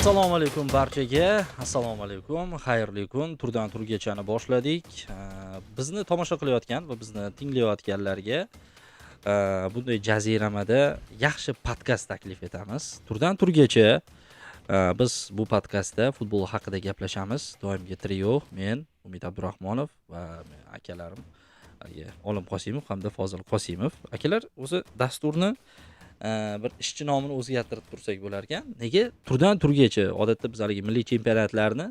Assalomu alaykum barchaga. Assalomu alaykum. Xayrli kun. Turdan turgachani boshladik. Bizni tomosha qilayotgan va bizni tinglayotganlarga bunday jaziramada yaxshi podkast taklif etamiz. Turdan turgacha biz bu podkastda futbol haqida gaplashamiz. Doimgi trio men, Umid Abdurahmonov va akalarim Olim Qosimov hamda Fozil Qosimov. Akalar, o'zi dasturni bir ishchi nomini o'zgartirib tursak bo'lar ekan. Nega turdan turgacha? Odatda biz haligi milliy chempionatlarni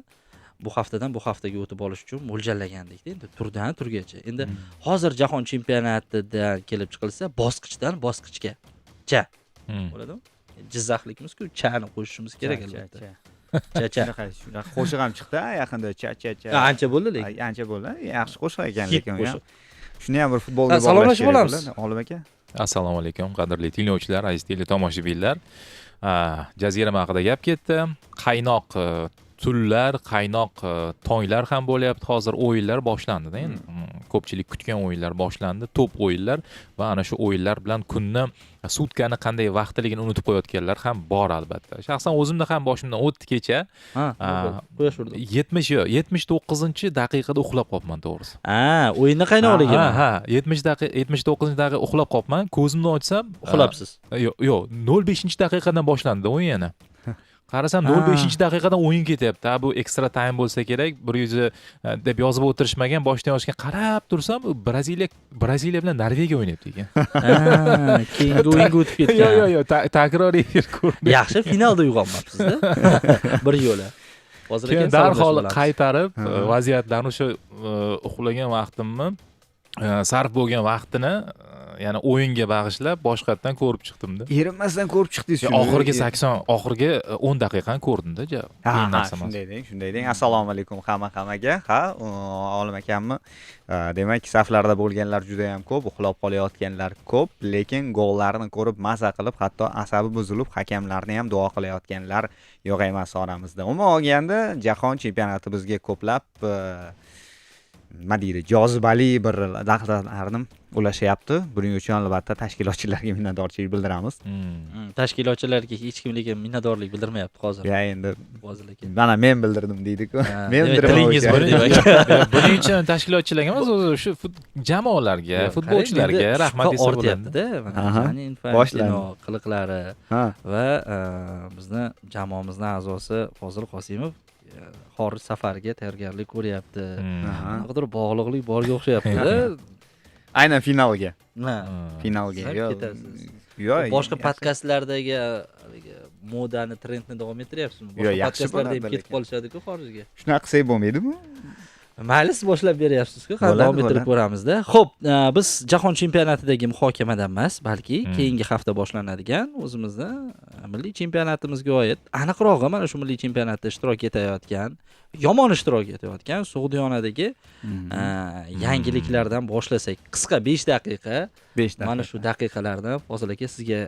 bu haftadan bu haftaga o'tib olish uchun mo'ljallagandik-da. Endi turdan turgacha. Endi hozir jahon chempionatidan kelib chiqilsa, bosqichdan bosqichga. Cha. Bo'ladimi? Jizzaxlikmiz-ku, chani qo'shishimiz kerak albatta. Cha cha. Shunaqa qo'shiq ham chiqdi yaqinda, cha cha cha. Ancha bo'ldi lekin. Ancha bo'ldi. Yaxshi qo'shiq ekan lekin. Shuni ham bir futbolga bog'lash salomlashib olamiz. Olim aka. Assalomu alaykum qadrli tinglovchilar, aziz teletomoshabinlar. Jazirama haqida gap ketdi. Qaynoq tunlar, qaynoq tonglar ham bo'lyapti. Hozir o'yinlar boshlandi-da endi. Ko'pchilik kutgan o'yinlar boshlandi, top o'yinlar va ana shu o'yinlar bilan kunni, sutkani qanday vaqtligini unutib qo'yayotganlar ham bor albatta. Shaxsan o'zimda ham boshimdan o'tdi kecha. Ha, quyosh urdi. 79-daqiqada uxlab qolibman to'g'risi. Ha, o'yinni qaynoqligi. Ha, ha, 79-daqiqa uxlab qolibman. Ko'zimni ochsam, uxlabsiz. Yo'q, yo'q, 0.5-daqiqadan boshlandi o'yin yana. Qarasam 0.5-daqiqadan o'yin ketyapti. Ha, bu ekstra taym bo'lsa kerak, 100 deb yozib o'tirishmagan, boshdan yozgan. Qarab tursam, Braziliya bilan Norvegiya o'ynayapti ekan. Keyingi o'yinga o'tib ketgan. Yo'q, yo'q, yo'q, takroriy efir ko'rdim. Yaxshi, finalda uyg'onmabsiz-da. Bir yo'la. Hozir keyin darhol qaytarib vaziyatlarni o'sha uxlagan vaqtimni, sarf bo'lgan vaqtini ya'ni o'yinga bag'ishlab boshqatdan ko'rib chiqdim-da. Erinmasdan ko'rib chiqdingiz shuni. Oxirgi 80, oxirgi 10 daqiqani ko'rdim-da, qiyin narsa emas. Shunday deng, shunday deng. Assalomu alaykum hammaga. Ha, Olim akammi? Demak, saflarda bo'lganlar juda ham ko'p, uxlab qolayotganlar ko'p, lekin gollarni ko'rib maza qilib, hatto asabi buzilib hakamlarni ham duo qilayotganlar yo'q emas oramizda. Umuman olganda, jahon chempionati bizga ko'plab nima deydi, jozibali bir lahzalarni ulashyapti. Buning uchun albatta tashkilotchilarga minnatdorchilik bildiramiz. Tashkilotchilarga hech kim lekin minnatdorlik bildirmayapti hozir. Ya endi Fozil aka. Mana men bildirdim deydi-ku. Men tilingiz bor demak. Buning uchun tashkilotchilarga emas, o'zi shu jamoalarga, futbolchilarga rahmat desa bo'ladi. Ortyapti-da. Mana Infantino qiliqlari va bizni jamoamizning a'zosi Fozil Qosimov xorij safariga tayyorgarlik ko'ryapti. Qanaqadir bog'liqlik borga o'xshayapti-da. Aynan finalga. Finalga. Yo'q, boshqa podkastlardagi modani, trendni davom ettiryapsizmi? Boshqa podkastlarda ham ketib qolishadi-ku xorijga. Shunaqa qilsak bo'lmaydimi? Mayli, siz boshlab beryapsiz-ku, hali davom ettirib ko'ramizda. Xo'p, biz jahon chempionatidagi muhokamadan emas, balki keyingi hafta boshlanadigan o'zimizni milliy chempionatimizga oid, aniqrog'i mana shu milliy chempionatda ishtirok etayotgan, yomon ishtirok etayotgan So'g'diyonadagi yangiliklardan boshlasak, qisqa 5 daqiqa, 5 daqiqa. Mana shu daqiqalarni Fozil aka sizga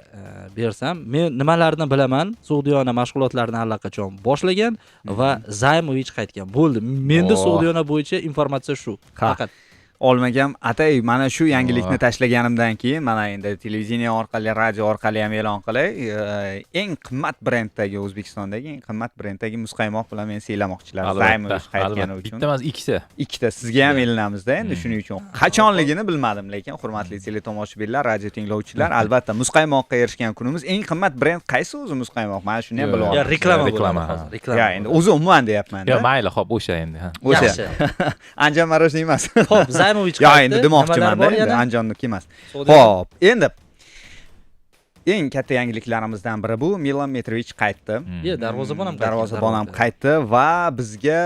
bersam, men nimalarni bilaman? So'g'diyona mashg'ulotlarini allaqachon boshlagan va Zaymovich qaytgan. Bo'ldi. Menda So'g'diyona bo'yicha informatsiya shu. Faqat Olmagam atay mana shu yangilikni tashlaganimdan keyin mana endi televideniye orqali, radio orqali ham e'lon qilay, eng qimmat brenddagi, O'zbekistondagi eng qimmat brenddagi muzqaymoq bilan meni siylamoqchilar. Zaymovich qaytgani uchun. Bitta emas, ikkita. Ikkita sizga ham elinamizda endi shuning uchun. Qachonligini bilmadim, lekin hurmatli teletomoshabinlar, radio tinglovchilar, albatta muzqaymoqqa erishgan kunimiz. Eng qimmat brend qaysi o'zi muzqaymoq? Mana shuni ham bilib olamiz. Ya reklama bo'ladi hozir, reklama. Ya endi o'zi umuman deyapman-da. Yo, mayli, xo'p, o'sha endi. O'sha. Anjan Marojni emas. Xo'p, Zaymovich qaytdi. Ya endi demoqchiman-da, endi Anjonniki emas. Xo'p, endi eng katta yangiliklarimizdan biri bu Milan Mitrovich qaytdi. Darvozabon ham qaytdi. Darvozabon ham qaytdi va bizga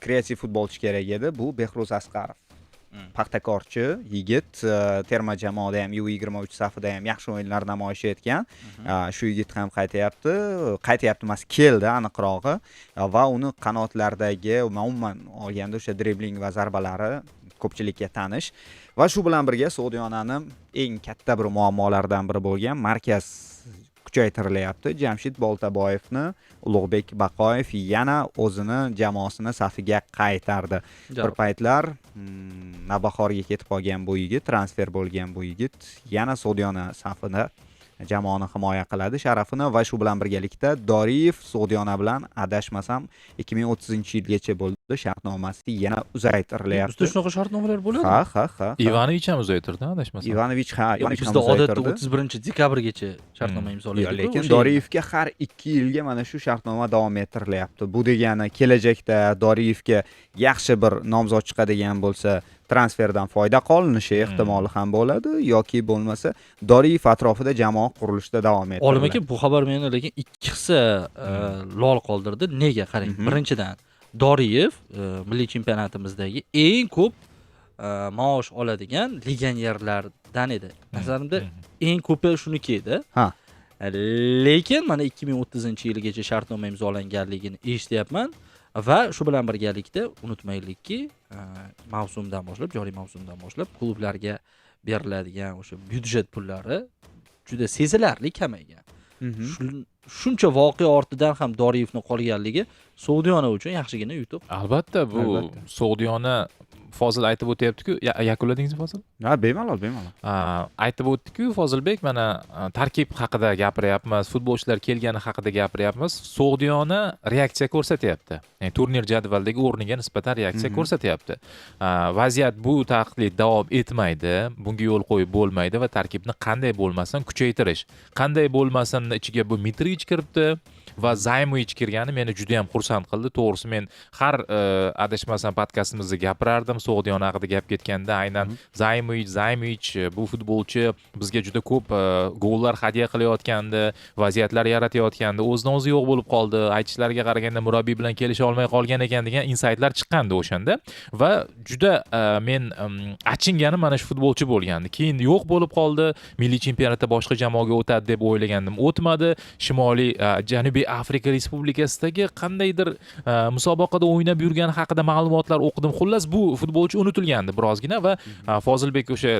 kreativ futbolchi kerak edi. Bu Behruz Asqarov. Paxtakorchi yigit, terma jamoada ham U23 safida ham yaxshi o'yinlar namoyish etgan. Shu yigit ham qaytayapti. Qaytayapti emas, keldi aniqrog'i va uni qanotlardagi umuman olganda o'sha dribling va zarbalari ko'pchilikka tanish. Va shu bilan birga So'g'diyonani eng katta bir muammolaridan biri bo'lgan markaz kuchaytirilyapti. Jamshid Boltaboyevni Ulug'bek Baqoyev yana o'zini jamoasini safiga qaytardi. Bir paytlar Navbahorga ketib qolgan bu yigit, transfer bo'lgan bu yigit yana So'g'diyona safida Jamoani himoya qiladi sharafini va shu bilan birgalikda Doriyev So'g'diyona bilan adashmasam 2030-yilgacha bo'ldi shartnomasi yana uzaytirilyapti. Bizda shunaqa shartnomalar bo'ladi. Ha. Ivanovich ham uzaytirdi, adashmasam. Ivanovich, ha, Ivanovich ham Bizda odatda uzaytirdi. 31 dekabrgacha shartnoma imzolaydi. Lekin Doriyevga har 2 yilga mana shu shartnoma davom ettirilyapti. Bu degani kelajakda Doriyevga yaxshi bir nomzod chiqadigan bo'lsa, transferdan foyda qolinishi ehtimoli ham bo'ladi yoki bo'lmasa Doriyev atrofida jamoa qurilishda davom ettiriladi. Olim aka, bu xabar meni lekin ikki hissa lol qoldirdi. Nega? Qarang, birinchidan, Doriyev milliy chempionatimizdagi eng ko'p maosh oladigan legionerlardan edi. Nazarimda, eng ko'pi shuniki edi. Lekin mana 2030-yilgacha shartnoma imzolanganligini eshityapman va shu bilan birgalikda unutmaylikki, mavsumdan boshlab, joriy mavsumdan boshlab klublarga beriladigan o'sha byudjet pullari juda sezilarli kamaygan. Shuncha voqea ortidan ham Doriyevni qolganligi So'g'diyona uchun yaxshigina yutuq. Albatta, bu Albatta. So'g'diyona, Fozil aytib o'tyapti-ku, yakunladingizmi, Fozil? Ha, bemalol, bemalol. Aytib o'tdiku Fozilbek, mana tarkib haqida gapiryapmiz, futbolchilar kelgani haqida gapiryapmiz. So'g'diyona reaksiya ko'rsatyapti, ya'ni turnir jadvalidagi o'rniga nisbatan reaksiya ko'rsatyapti. Vaziyat bu taqlid davom etmaydi, bunga yo'l qo'yib bo'lmaydi va tarkibni qanday bo'lmasin kuchaytirish, qanday bo'lmasin ichiga bu Mitrovich kiribdi va Zaymovich kirgani meni juda yam xursand qildi, to'g'risi. Men har adashmasam podkastimizda gapirardim, So'g'diyona haqida gap ketganda aynan Zaymovich, Zaymovich, bu futbolchi bizga juda ko'p gollar hadya qilayotgandi, vaziyatlar yaratayotgandi, o'zidan o'zi yo'q bo'lib qoldi, aytishlariga qaraganda murabbiy bilan kelisha olmay qolgan ekan degan insaytlar chiqqandi o'shanda va juda men achinganim mana shu futbolchi bo'lgandi. Keyin yo'q bo'lib qoldi, milliy chempionatda boshqa jamoaga o'tadi deb o'ylagandim, o'tmadi. Shimoliy Janubiy Afrika Respublikasidagi qandaydir musobaqada o'ynab yurgani haqida ma'lumotlar o'qidim. Xullas, bu futbolchi unutilgandi birozgina va Fozilbek o'sha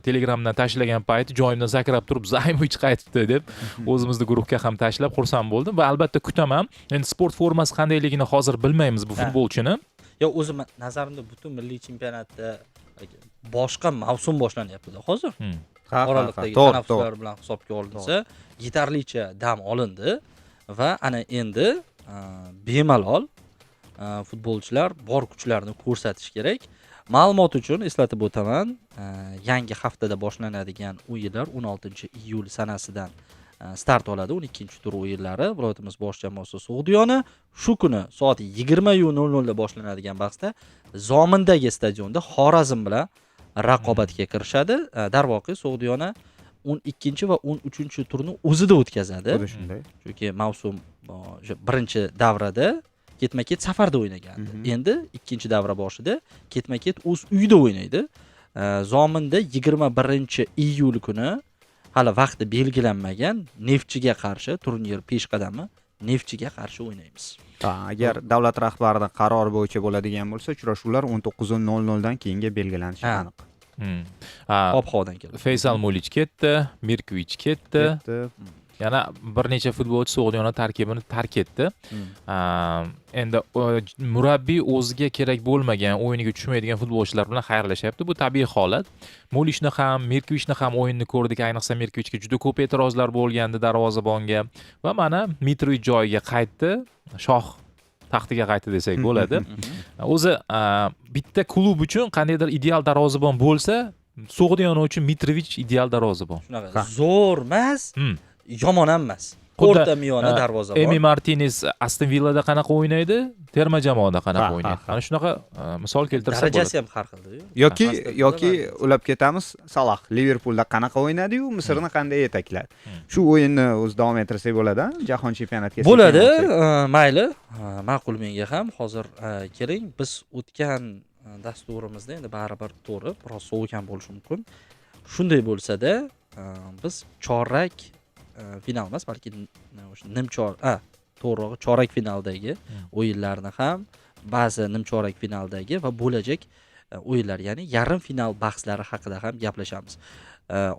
Telegramdan tashlagan payti joyimdan sakrab turib, "Zaymovich qaytibdi" deb o'zimizni guruhga ham tashlab xursand bo'ldim va albatta kutaman. Endi sport formasi qandayligini hozir bilmaymiz bu futbolchini. Yo, o'zi nazarimda butun milliy chempionatda boshqa mavsum boshlanyapti-da hozir. Ha. Oraliqdagi To'g'ri. tanaffuslar bilan hisobga olinsa, yetarlicha dam olindi va ana endi bemalol futbolchilar bor kuchlarini ko'rsatish kerak. Ma'lumot uchun eslatib o'taman, yangi haftada boshlanadigan o'yinlar 16 iyul sanasidan start oladi. 12 tur o'yinlari. Viloyatimiz bosh jamoasi So'g'diyona shu kuni soat 20:00 da boshlanadigan bahsda Zomindagi stadionda Xorazm bilan raqobatga kirishadi. Darvoqe, So'g'diyona 12 va 13 turni o'zida o'tkazadi. Xuddi shunday. Chunki mavsum o'sha birinchi davrada ketma-ket safarda o'ynagandi. Endi ikkinchi davra boshida ketma-ket o'z uyida o'ynaydi. Zominda 21 iyul kuni hali vaqti belgilanmagan Neftchiga qarshi, turnir peshqadami Neftchiga qarshi o'ynaymiz. Ha, agar davlat rahbarining qarori bo'yicha bo'ladigan bo'lsa, uchrashuvlar 19:00 dan keyinga belgilanishi aniq. Ob havodan kelib. Faysal Mulich ketdi, Mirkovich ketdi. Ketdi. Yana bir necha futbolchi So'g'diyona tarkibini tark etdi. Endi murabbiy o'ziga kerak bo'lmagan, o'yiniga tushmaydigan futbolchilar bilan xayrlashyapti. Bu tabiiy holat. Mulichni ham, Mirkovichni ham o'yinini ko'rdik. Ayniqsa Mirkovichga juda ko'p e'tirozlar bo'lgandi, darvozabonga, va mana Mitrovich joyiga qaytdi. Shoh taxtiga qaytdi desak bo'ladi. O'zi bitta klub uchun qandaydir ideal darvozabon bo'lsa, So'g'diyona uchun Mitrovich ideal darvozabon. Shunaqa zo'r emas, yomon ham emas. Xuddi, O'rta miyona darvozabon. Emi Martinez Aston Villada qanaqa o'ynaydi, terma jamoada qanaqa o'ynaydi. Ha, ha. Mana shunaqa misol keltirsa bo'ladi. Darajasi ham har xil. Yoki Aston Villa yoki Martinez. ulab ketamiz, Salah Liverpulda qanaqa o'ynadi-yu, Misrni qanday yetakladi. Shu o'yinni o'zi davom ettirsak bo'ladi, a? Jahon chempionatiga sekin Bo'ladi, o'tsak. Mayli, ma'qul menga ham. Hozir keling, biz o'tgan dasturimizda, endi baribir to'g'ri, biroz sovuq ham bo'lishi mumkin. Shunday bo'lsa-da, biz chorak final emas, balki o'sha nimchor, a, to'g'rirog'i chorak finaldagi o'yinlarni ham, ba'zi nimchorak finaldagi va bo'lajak o'yinlar, ya'ni yarim final bahslari haqida ham gaplashamiz.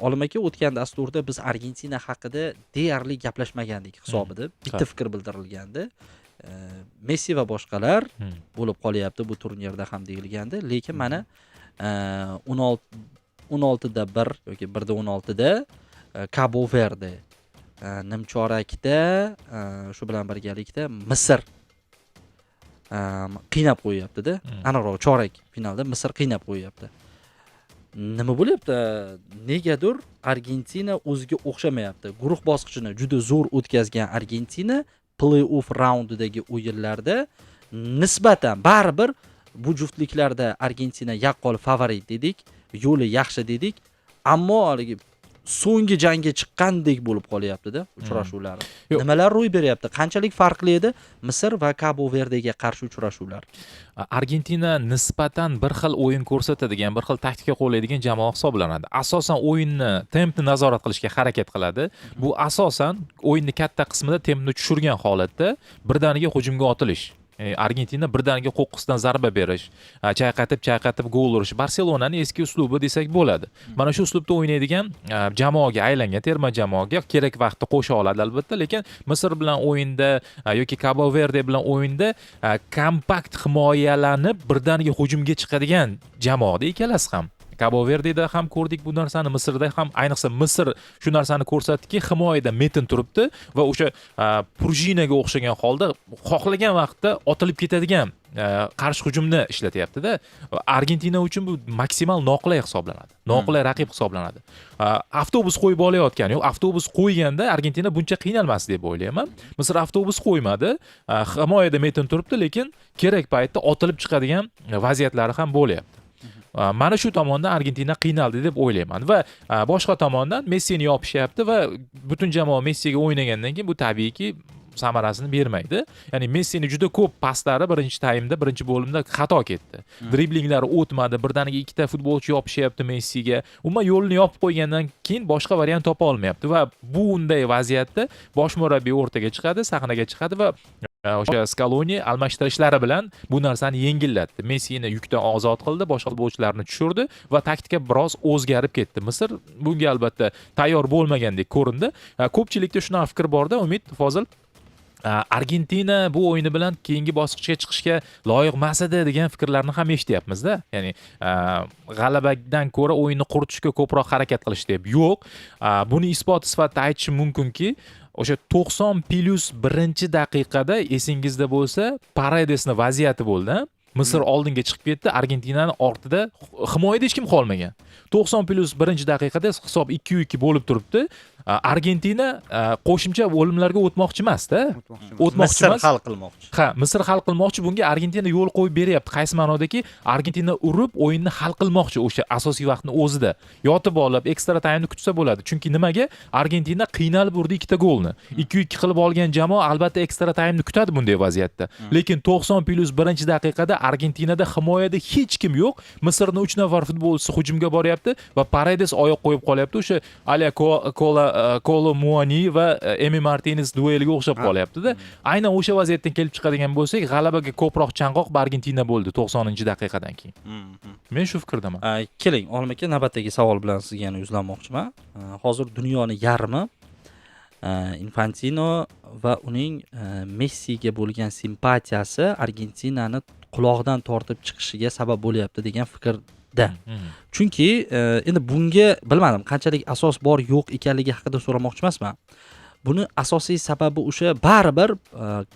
Olim aka, o'tgan dasturda biz Argentina haqida deyarli gaplashmagandik hisobida. Bitta fikr bildirilgandi. Messi va boshqalar bo'lib qolyapti bu turnirda ham deyilgandi, lekin mana 16 16da 1 yoki 1da 16da Cabo Verde Nimchorakda shu bilan birgalikda Misr qiynab qo'yyapti-da. Aniqroq chorak finalda Misr qiynab qo'yyapti. Nima bo'lyapti? Negadir Argentina o'ziga o'xshamayapti. Guruh bosqichini juda zo'r o'tkazgan Argentina play-off raundidagi o'yinlarda nisbatan baribir bu juftliklarda Argentina yaqqol favorit dedik, yo'li yaxshi dedik, ammo haligi so'nggi jangga chiqqandek bo'lib qolyapti-da uchrashuvlari. Nimalar ro'y beryapti? Qanchalik farqli edi Misr va Kabo Verdega qarshi uchrashuvlar? Argentina nisbatan bir xil o'yin ko'rsatadigan, bir xil taktika qo'llaydigan jamoa hisoblanadi. Asosan o'yinni, tempni nazorat qilishga harakat qiladi. Bu asosan o'yinni katta qismida tempni tushirgan holatda birdaniga hujumga otilish. Argentina birdaniga qo'qqisdan zarba berish, chayqatib chayqatib gol urish, Barselonani eski uslubi desak bo'ladi. Mana shu uslubda o'ynaydigan jamoaga aylangan terma jamoaga kerak vaqtda qo'sha oladi albatta, lekin Misr bilan o'yinda yoki Kabo Verde bilan o'yinda kompakt himoyalanib birdaniga hujumga chiqadigan jamoada ikkalasi ham. Kabo Verdeda ham ko'rdik bu narsani, Misrda ham, ayniqsa Misr shu narsani ko'rsatdiki, himoyada metin turibdi va o'sha prujinaga o'xshagan holda xohlagan vaqtda otilib ketadigan qarshi hujumni ishlatyapti-da. Argentina uchun bu maksimal noqulay hisoblanadi. Noqulay raqib hisoblanadi. Avtobus qo'yib olayotgani yo'q. Avtobus qo'yganda Argentina buncha qiynalmasdi deb o'ylayman. Misr avtobus qo'ymadi. Himoyada metin turibdi, lekin kerak paytda otilib chiqadigan vaziyatlari ham bo'lyapti. Mana shu tomondan Argentina qiynaldi deb o'ylayman va boshqa tomondan Messini yopishyapti va butun jamoa Messiga o'ynagandan keyin bu tabiiyki samarasini bermaydi. Ya'ni Messini juda ko'p paslari birinchi taymda, birinchi bo'limda xato ketdi. Driblinglari o'tmadi, birdaniga ikkita futbolchi yopishyapti Messiga. Umuman yo'lini yopib qo'ygandan keyin boshqa variant topa olmayapti va bunday vaziyatda bosh murabbiy o'rtaga chiqadi, sahnaga chiqadi va o'sha Skaloni almashtirishlari bilan bu narsani yengillatdi. Messini yukdan ozod qildi, boshqa futbolchilarni tushirdi va taktika biroz o'zgarib ketdi. Misr bunga albatta tayyor bo'lmagandek ko'rindi. Ko'pchilikda shunaqa fikr borda, Umid Fozil, Argentina bu o'yini bilan keyingi bosqichga chiqishga loyiq emas edi degan fikrlarni ham eshityapmiz-da. Ya'ni g'alabadan ko'ra o'yinni quritishga ko'proq harakat qilish deb. Yo'q, buni isboti sifatida aytishim mumkinki, o'sha 90 plyus birinchi daqiqada esingizda bo'lsa, Paredesni vaziyati bo'ldi. Misr oldinga chiqib ketdi, Argentinani ortida himoyada hech kim qolmagan. 90 plyus birinchi daqiqada hisob 2-2 bo'lib turibdi. Argentina qo'shimcha bo'limlarga o'tmoqchi emas-da. O'tmoqchi Misr emas. hal qilmoqchi. Ha, Misr hal qilmoqchi, bunga Argentina yo'l qo'yib beryapti. Qaysi ma'nodaki, Argentina urib o'yinni hal qilmoqchi o'sha asosiy vaqtni o'zida. Yotib olib, ekstra taymni kutsa bo'ladi. Chunki nimaga? Argentina qiynalib urdi ikkita golni. 2-2 qilib olgan jamoa albatta ekstra taymni kutadi bunday vaziyatda. Lekin 90 plyus birinchi daqiqada Argentinada himoyada hech kim yo'q. Misrning 3 nafar futbolchisi hujumga boryapti va Paredes oyoq qo'yib qolyapti. O'sha Alia Kola Kolo Muani va Emi Martinez dueliga o'xshab qolyapti-da. Aynan o'sha vaziyatdan kelib chiqadigan bo'lsak, g'alabaga ko'proq chanqoq Argentina bo'ldi 90-daqiqadan keyin. Men shu fikrdaman. Keling, Olim aka, navbatdagi savol bilan sizga yana yuzlanmoqchiman. Hozir dunyoni yarmi Infantino va uning Messiga bo'lgan simpatiyasi Argentinani qulog'idan tortib chiqishiga sabab bo'lyapti degan fikrda. Chunki endi bunga bilmadim qanchalik asos bor yo'q ekanligi haqida so'ramoqchi emasman. Buni asosiy sababi o'sha baribir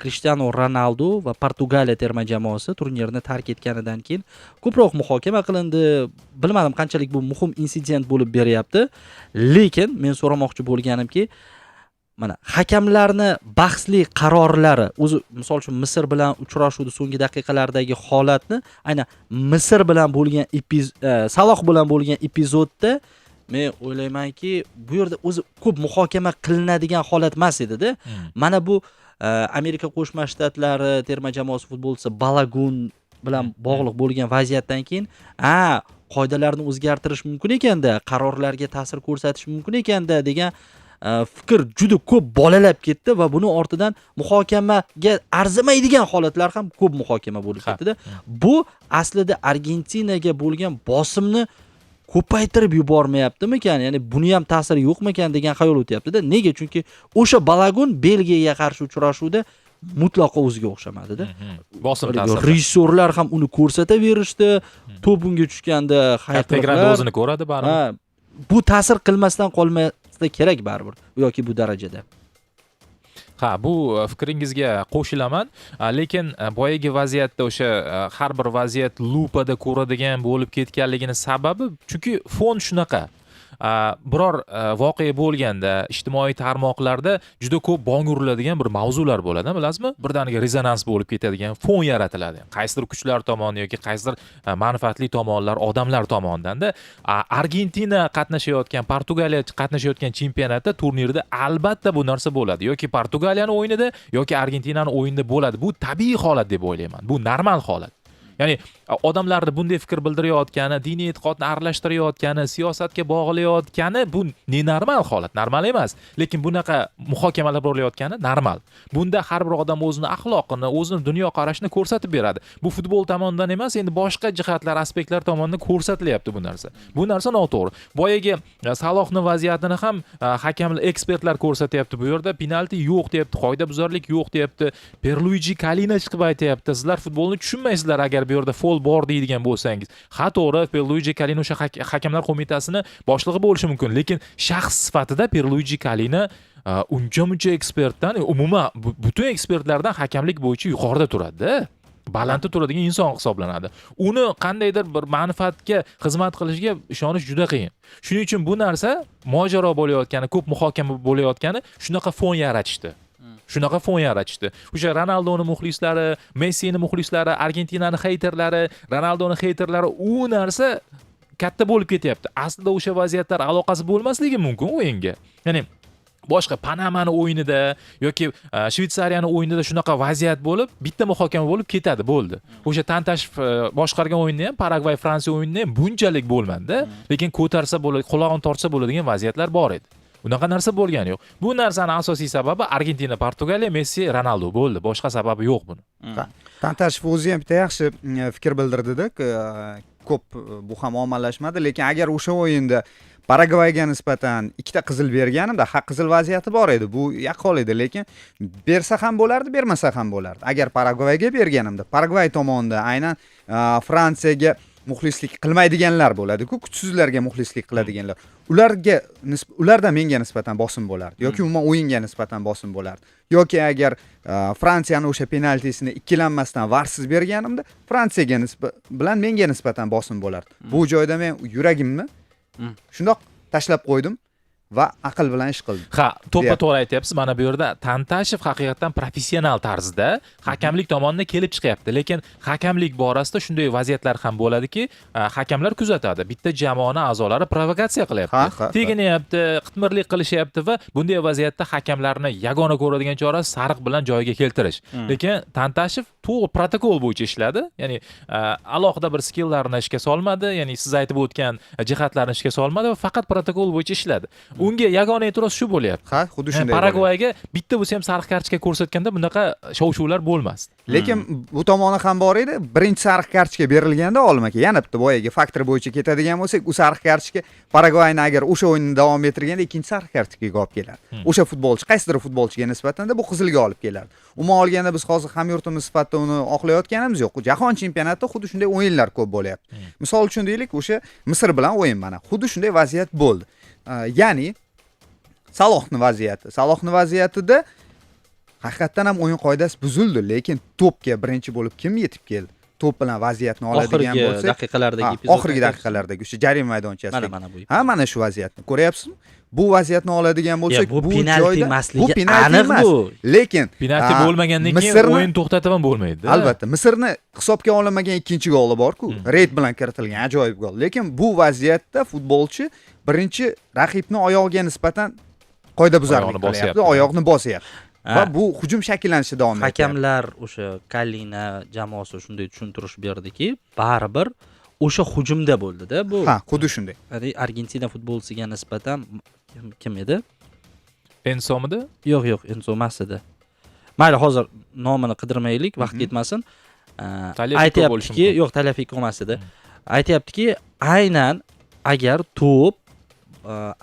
Cristiano Ronaldo va Portugaliya terma jamoasi turnirni tark etganidan keyin ko'proq muhokama qilindi. Bilmadim qanchalik bu muhim insident bo'lib beryapti. Lekin men so'ramoqchi bo'lganimki, mana hakamlarni bahsli qarorlari o'zi, misol uchun, Misr bilan uchrashuvni so'nggi daqiqalardagi holatni, aynan Misr bilan bo'lgan Saloh bilan bo'lgan epizodda men o'ylaymanki, bu yerda o'zi ko'p muhokama qilinadigan holat emas edi-da. Mana bu Amerika Qo'shma Shtatlari terma jamoasi futbolchisi Balagun bilan bog'liq bo'lgan vaziyatdan keyin, a, qoidalarni o'zgartirish mumkin ekanda, qarorlarga ta'sir ko'rsatish mumkin ekanda degan fikr juda ko'p bolalab ketdi va buni ortidan muhokamaga arzimaydigan holatlar ham ko'p muhokama bo'lib ketdi-da. Bu aslida Argentinaga bo'lgan bosimni ko'paytirib yubormayaptimikan? Ya'ni buni ham ta'siri yo'qmikan degan xayol o'tyapti-da. Nega? Chunki o'sha Balagun Belgiyaga qarshi uchrashuvda mutlaqo o'ziga o'xshamadida. Bosim ta'siri. Rejissyorlar ham uni ko'rsataverishdi. To'p unga tushganda Katta ekranda hayqiriqlar. o'zini ko'radi baribir. Ha, bu ta'sir qilmasdan qolma vaqtda kerak baribir u yoki bu darajada. Ha, bu fikringizga qo'shilaman, lekin boyagi vaziyatda o'sha har bir vaziyat lupada ko'radigan bo'lib ketganligini sababi, chunki fon shunaqa. Biror voqea bo'lganda ijtimoiy tarmoqlarda juda ko'p bong uriladigan bir mavzular bo'ladi, bilasizmi? Birdaniga rezonans bo'lib ketadigan fon yaratiladi. Qaysidir kuchlar tomonidan yoki qaysidir manfaatli tomonlar, odamlar tomonidan-da. Argentina qatnashayotgan, Portugaliya qatnashayotgan chempionatda, turnirda albatta bu narsa bo'ladi. Yoki Portugaliyani o'yinida, yoki Argentinani o'yinida bo'ladi. Bu tabiiy holat deb o'ylayman. Bu normal holat. Ya'ni odamlarni bunday fikr bildirayotgani, diniy e'tiqodni aralashtirayotgani, siyosatga bog'layotgani bu nenormal holat, normal emas. Lekin bunaqa muhokamalar bo'layotgani normal. Bunda har bir odam o'zini axloqini, o'zini dunyoqarashini ko'rsatib beradi. Bu futbol tomonidan emas, endi boshqa jihatlar, aspektlar tomonidan ko'rsatilyapti bu narsa. Bu narsa noto'g'ri. Boyagi Salohning vaziyatini ham hakamlar, ekspertlar ko'rsatyapti bu yerda penalti yo'q deyapti, qoidabuzarlik yo'q deyapti. Perluigi Kalina chiqib aytyapti, sizlar futbolni tushunmaysizlar agar bu yerda fol bor deydigan bo'lsangiz. Ha, to'g'ri, Perluigi Kalina o'sha hakamlar qo'mitasini boshlig'i bo'lishi mumkin, lekin shaxs sifatida Perluigi Kalina uncha-muncha ekspertdan, umuman butun ekspertlardan hakamlik bo'yicha yuqorida turadi-da. Balandda turadigan inson hisoblanadi. Uni qandaydir bir manfaatga xizmat qilishiga ishonish juda qiyin. Shuning uchun bu narsa mojaro bo'layotgani, ko'p muhokama bo'layotgani shunaqa fon yaratishdi. Shunaqa fon yaratishdi. O'sha Ronaldoni muxlislari, Messini muxlislari, Argentinani heyterlari, Ronaldoni heyterlari, u narsa katta bo'lib ketyapti. Aslida o'sha vaziyatlar aloqasi bo'lmasligi mumkin o'yinga. Ya'ni boshqa Panamani o'yinida yoki Shvetsariyani o'yinida shunaqa vaziyat bo'lib, bitta muhokama bo'lib ketadi, bo'ldi. O'sha Tantashev boshqargan o'yinda ham, Paragvay Fransiya o'yinida ham bunchalik bo'lmadi-da, lekin ko'tarsa bo'ladi, qulog'ini tortsa bo'ladigan vaziyatlar bor edi. Unaqa narsa bo'lgani yo'q. Bu narsani asosiy sababi Argentina, Portugaliya, Messi, Ronaldo bo'ldi. Boshqa sababi yo'q buni. Tantashev o'zi ham bitta yaxshi fikr bildirdida, ko'p bu ham ommalashmadi, lekin agar o'sha o'yinda Paragvayga nisbatan ikkita qizil berganimda, ha, qizil vaziyati bor edi, bu yaqqol edi, lekin bersa ham bo'lardi, bermasa ham bo'lardi. Agar Paragvayga berganimda, Paragvay tomonida aynan Fransiyaga muxlislik qilmaydiganlar bo'ladi-ku, kuchsizlarga muxlislik qiladiganlar. Ularga ularda menga nisbatan bosim bo'lardi yoki umuman o'yinga nisbatan bosim bo'lardi. Yoki agar Fransiyani o'sha penaltisini ikkilanmasdan VARsiz berganimda, Fransiyaga bilan menga nisbatan bosim bo'lardi. Bu joyda men yuragimni shundoq tashlab qo'ydim va aql bilan ish qildim. Ha, to'ppa Deyapti. to'g'ri aytyapsiz. Mana bu yerda Tantashev haqiqatdan professional tarzda hakamlik tomonidan kelib chiqyapti. Lekin hakamlik borasida shunday vaziyatlar ham bo'ladiki, hakamlar kuzatadi. Bitta jamoani a'zolari provokatsiya qilyapti. Ha, ha, ha. Teginyapti, qitmirlik qilishyapti va bunday vaziyatda hakamlarni yagona ko'radigan chorasi sariq bilan joyiga keltirish. Lekin Tantashev to'g'ri protokol bo'yicha ishladi. Ya'ni alohida bir skilllarni ishga solmadi, ya'ni siz aytib o'tgan jihatlarni ishga solmadi va faqat protokol bo'yicha ishladi. Unga yagona e'tiroz shu bo'lyapti. Ha, xuddi shunday. Paragvayga bitta bo'lsa ham sariq kartochka ko'rsatganda bunaqa shov-shuvlar bo'lmasdi. Lekin bu tomoni ham bor edi. Birinchi sariq kartochka berilganda, Olim aka, yana bitta boyagi faktor bo'yicha ketadigan bo'lsak, u sariq kartochka Paragvayni agar o'sha o'yinni davom ettirganda ikkinchi sariq kartochkaga olib kelardi. O'sha futbolchi, qaysidir futbolchiga nisbatan bu qizilga olib kelardi. Umuman olganda biz hozir hamyurtimiz sifatida uni oqlayotganimiz yo'q. Jahon chempionatida xuddi shunday o'yinlar ko'p bo'lyapti. Misol uchun deylik, o'sha Misr bilan o'yin mana xuddi shunday vaziyat bo'ldi. Ya'ni Salohning vaziyati. Salohning vaziyatida haqiqatdan ham o'yin qoidasi buzildi, lekin to'pga birinchi bo'lib kim yetib keldi? To'p bilan vaziyatni oladigan Oxirgi bo'lsak, daqiqalardagi ha, epizod oxirgi aytyapsiz. daqiqalardagi o'sha jarima maydonchasidagi. Mana bu. Ha, mana shu vaziyatni ko'ryapsizmi? Bu vaziyatni oladigan bo'lsak, Ya, bu penalti joyda emasligi bu penalti aniq emas. bu. Lekin Penalti bo'lmagandan keyin o'yin to'xtatib ham bo'lmaydi. Albatta, Misrni hisobga olinmagan ikkinchi goli bor-ku. Reyd bilan kiritilgan ajoyib gol. Lekin bu vaziyatda futbolchi birinchi raqibni oyog'iga nisbatan qoidabuzarlik Oyog'ini qilyapti, bosyapti. oyog'ini bosyapti. Ha. Va bu hujum shakllanishida davom etyapti. Hakamlar o'sha Kalina jamoasi shunday tushuntirish berdiki, baribir o'sha hujumda bo'ldi-da bu. Ha, xuddi shunday. Ya'ni Argentina futbolchisiga nisbatan kim edi? Ensomidi? Yo'q, yo'q, Enso emas edi. Mayli, hozir nomini qidirmaylik, vaqt ketmasin. Tagliafico bo'lishi Aytyaptiki, mumkin. yo'q, Tagliafico emas edi. Aytyaptiki, aynan agar to'p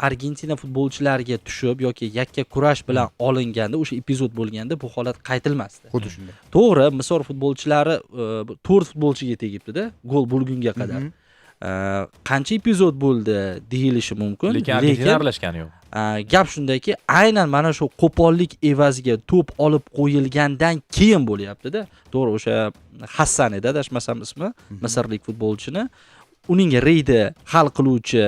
Argentina futbolchilariga tushib yoki yakka kurash bilan olinganda, o'sha epizod bo'lganda bu holat qaytilmasdi. Xuddi shunday. To'g'ri, Misr futbolchilari 4 futbolchiga tegibdi-da, gol bo'lgunga qadar. Qancha epizod bo'ldi deyilishi mumkin, lekin Argentina aralashgani yo'q. Gap shundaki, aynan mana shu qo'pollik evaziga to'p olib qo'yilgandan keyin bo'lyapti-da. To'g'ri, o'sha Hassan edi, adashmasam ismi, misrlik futbolchini. Uning reydi hal qiluvchi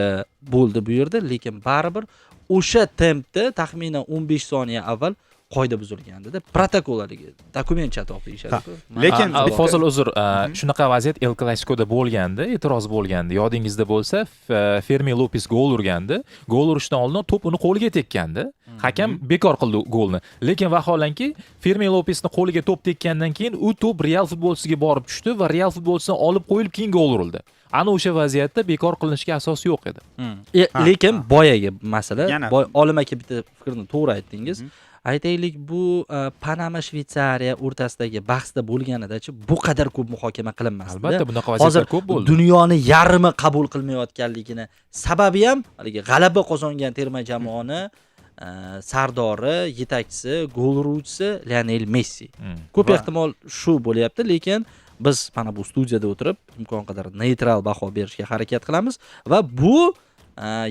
bo'ldi bu yerda, lekin baribir o'sha tempda taxminan 15 soniya avval qoida buzilgandi-da. Protokol haligi dokument chatoq deyishadi-ku. Lekin Fozil, uzr, shunaqa vaziyat El Clasicoda bo'lgandi, e'tiroz bo'lgandi. Yodingizda bo'lsa, Fermin Lopes gol urgandi. Gol urishdan oldin to'p uni qo'liga tekkandi. Hakam bekor qildi golni. Lekin vaholanki, Fermin Lopesning qo'liga to'p tekkandan keyin u to'p Real futbolchisiga borib tushdi va Real futbolchisidan olib qo'yilib keyin gol urildi. Ana o'sha vaziyatda bekor qilinishiga asos yo'q edi. Lekin boyagi masala, boy Olim aka bitta fikrni to'g'ri aytdingiz. Aytaylik, bu Panama Shvetsariya o'rtasidagi bahsda bo'lganidachi bu qadar ko'p muhokama qilinmasdi. Albatta, bunaqa vaziyatlar ko'p bo'ldi. Dunyoni yarmi qabul qilmayotganligini sababi ham haligi g'alaba qozongan terma jamoani sardori, yetakchisi, gol uruvchisi Lionel Messi. Ko'p ehtimol shu bo'lyapti, lekin biz mana bu studiyada o'tirib imkon qadar neytral baho berishga harakat qilamiz va bu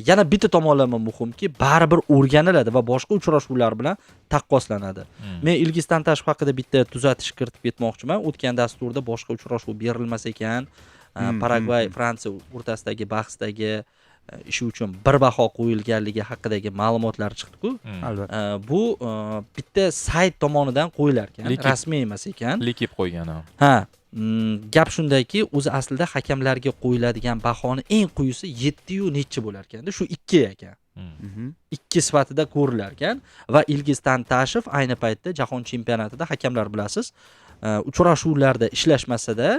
yana bitta tomonlama muhimki, baribir o'rganiladi va boshqa uchrashuvlar bilan taqqoslanadi. Men Ilgiz Tantashev haqida bitta tuzatish kiritib ketmoqchiman. O'tgan dasturda boshqa uchrashuv berilmas ekan, Paragvay Fransiya o'rtasidagi bahsdagi ishi uchun bir baho qo'yilganligi haqidagi ma'lumotlar chiqdi-ku. Albatta. Bu bitta sayt tomonidan qo'yilar ekan, rasmiy emas ekan. Lekib qo'ygan. Ha, gap shundaki, o'zi aslida hakamlarga qo'yiladigan bahoni eng quyisi 7 yu nechi bo'lar ekanda, shu 2 ekan. 2 sifatida ko'rilar ekan va Ilgiz Tantashev ayni paytda jahon chempionatida hakamlar bilasiz, uchrashuvlarda ishlashmasa-da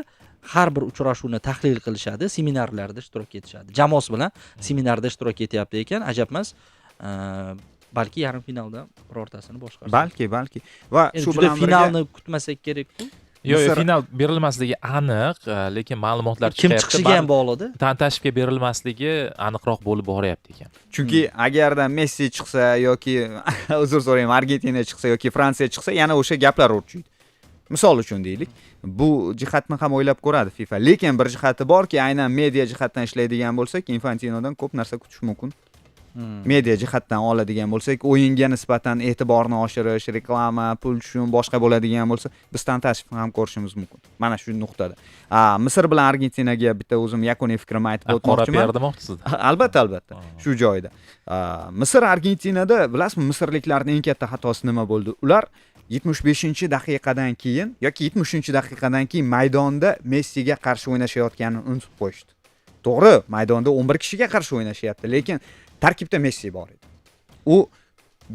har bir uchrashuvni tahlil qilishadi, seminarlarda ishtirok etishadi. Jamoasi bilan seminarda ishtirok etyapti ekan, ajab emas. Balki yarim finalda birortasini boshqarsa. Balki. Va shu bilan birga finalni kutmasak kerak-ku. Yo'q, final berilmasligi aniq, lekin ma'lumotlar chiqyapti. Kim chiqishiga ham bog'liqda. Tantashevga berilmasligi aniqroq bo'lib boryapti ekan. Chunki agarda Messi chiqsa yoki uzr so'rayman, Argentina chiqsa yoki Fransiya chiqsa, yana o'sha gaplar o'rchiydi. Misol uchun deylik, bu jihatni ham o'ylab ko'radi FIFA. Lekin bir jihati borki, aynan media jihatdan ishlaydigan bo'lsak, Infantinodan ko'p narsa kutish mumkin. Media jihatdan oladigan bo'lsak, o'yinga nisbatan e'tiborni oshirish, reklama, pul tushum, boshqa bo'ladigan bo'lsa, biz Tantashevni ham ko'rishimiz mumkin. Mana shu nuqtada. Misr bilan Argentinaga bitta o'zim yakuniy fikrimni aytib o'tmoqchiman. Qora demoqchisiz? Albatta, albatta. Shu joyda. Misr Argentinada, bilasizmi, misrliklarning eng katta xatosi nima bo'ldi? Ular 75-daqiqadan keyin yoki 70-daqiqadan keyin maydonda Messiga qarshi o'ynashayotganini unutib qo'yishdi. To'g'ri, maydonda 11 kishiga qarshi o'ynashyapti, lekin tarkibda Messi bor edi. U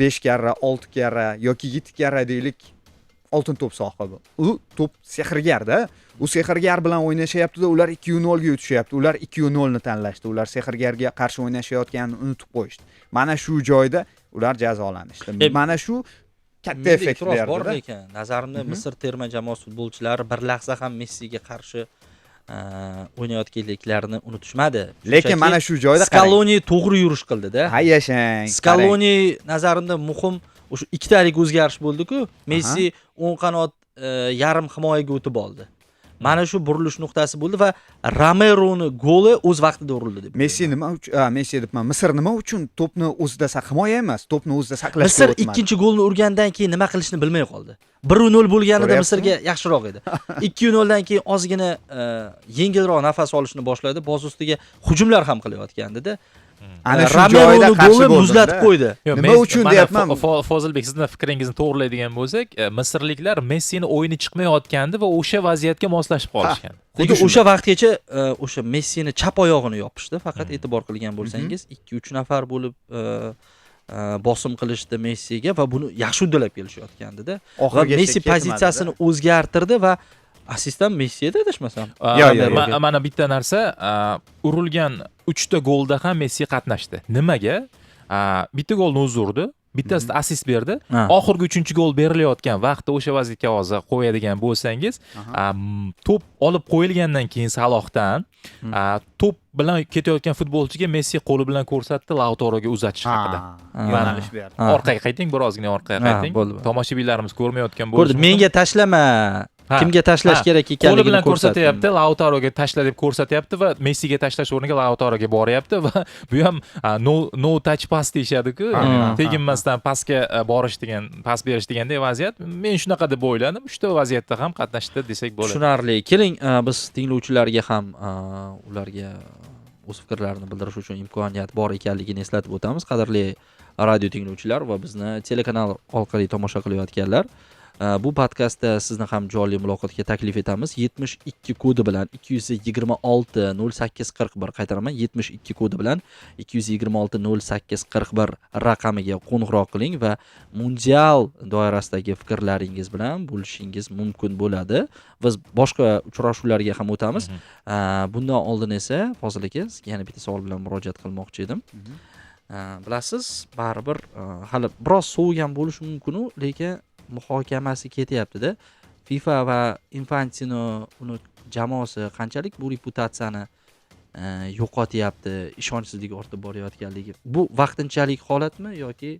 5 karra, 6 karra yoki 7 karra deylik oltin to'p sohibi. U to'p sehrgarda. U sehrgar bilan o'ynashyapti-da, ular 2-0 ga yutishyapti. Ular 2-0 ni tanlashdi. Ular sehrgarga qarshi o'ynashayotganini unutib qo'yishdi. Mana shu joyda ular jazolanishdi. Mana shu katta effekt berdi. Bor lekin nazarimda Misr terma jamoasi futbolchilari bir lahza ham Messiga qarshi o'ynayotganliklarini unutishmadi. Lekin mana shu joyda Scaloni to'g'ri yurish qildi-da. Ha, yashang. Scaloni nazarimda muhim o'sha ikkitalik o'zgarish bo'ldi-ku. Messi o'ng qanot yarim himoyaga o'tib oldi. Mana shu burilish nuqtasi bo'ldi va Romeroni goli o'z vaqtida urildi deb. Messi nima uchun, Messi debman, Misr nima uchun to'pni o'zida himoya emas, to'pni o'zida saqlashga Misr o'tmadi. ikkinchi golni urgandan keyin nima qilishni bilmay qoldi. 1-0 bo'lganida Misrga yaxshiroq edi. 2-0 dan keyin ozgina yengilroq nafas olishni boshladi. Boz ustiga hujumlar ham qilayotgandi-da. Ana shu joyda qarshi muzlatib qo'ydi. Nima uchun deyapman? Fozilbek, sizni fikringizni to'g'rilaydigan bo'lsak, misrliklar Messini o'yini chiqmayotgandi va o'sha vaziyatga moslashib qolishgan. Xuddi o'sha vaqtgacha o'sha Messini chap oyog'ini yopishdi. Faqat e'tibor qilgan bo'lsangiz, 2-3 nafar bo'lib bosim qilishdi Messiga va buni yaxshi uddalab kelishayotgandi-da. Va Messi pozitsiyasini o'zgartirdi va assistent Messi edi adashmasam. Yo'q. Mana bitta narsa, urilgan 3 ta golda ham Messi qatnashdi. Nimaga? Bitta golni o'zi urdi, bittasida assist berdi. Oxirgi 3-gol berilayotgan vaqtda o'sha vaziyatga hozir qo'yadigan bo'lsangiz, to'p olib qo'yilgandan keyin Salohdan to'p bilan ketayotgan futbolchiga Messi qo'li bilan ko'rsatdi Lautaroga uzatish haqida. Yo'nalish berdi. Orqaga qayting, birozgina orqaga qayting. Tomoshabinlarimiz ko'rmayotgan bo'lishi. Ko'rdi, menga tashlama Kimga tashlash kerak Qo'li ekanligini bilan ko'rsatyapti, Lautaroga tashla deb ko'rsatyapti va Messiga tashlash o'rniga Lautaroga boryapti va bu ham no touch pass deyishadi-ku, teginmasdan pastga borish degan, pas berish degandek vaziyat. Men shunaqa deb o'yladim. Uchta vaziyatda ham qatnashdi desak bo'ladi. Tushunarli. Keling, biz tinglovchilarga ham ularga o'z fikrlarini bildirish uchun imkoniyat bor ekanligini eslatib o'tamiz. Qadrli radio tinglovchilar va bizni telekanal orqali tomosha qilayotganlar, bu podkastda sizni ham jonli muloqotga taklif etamiz. 72 kodi bilan 226 08 41, qaytaraman, 72 kodi bilan 226 08 41 raqamiga qo'ng'iroq qiling va mundial doirasidagi fikrlaringiz bilan bo'lishingiz mumkin bo'ladi. Biz boshqa uchrashuvlarga ham o'tamiz. Bundan oldin esa Fozil aka, sizga yana bitta savol bilan murojaat qilmoqchi edim. Bilasiz, baribir hali biroz sovigan bo'lishi mumkin-u, lekin muhokamasi ketyapti-da. FIFA va Infantino uni jamoasi qanchalik bu reputatsiyani yo'qotyapti, ishonchsizlik ortib borayotganligi. Bu vaqtinchalik holatmi yoki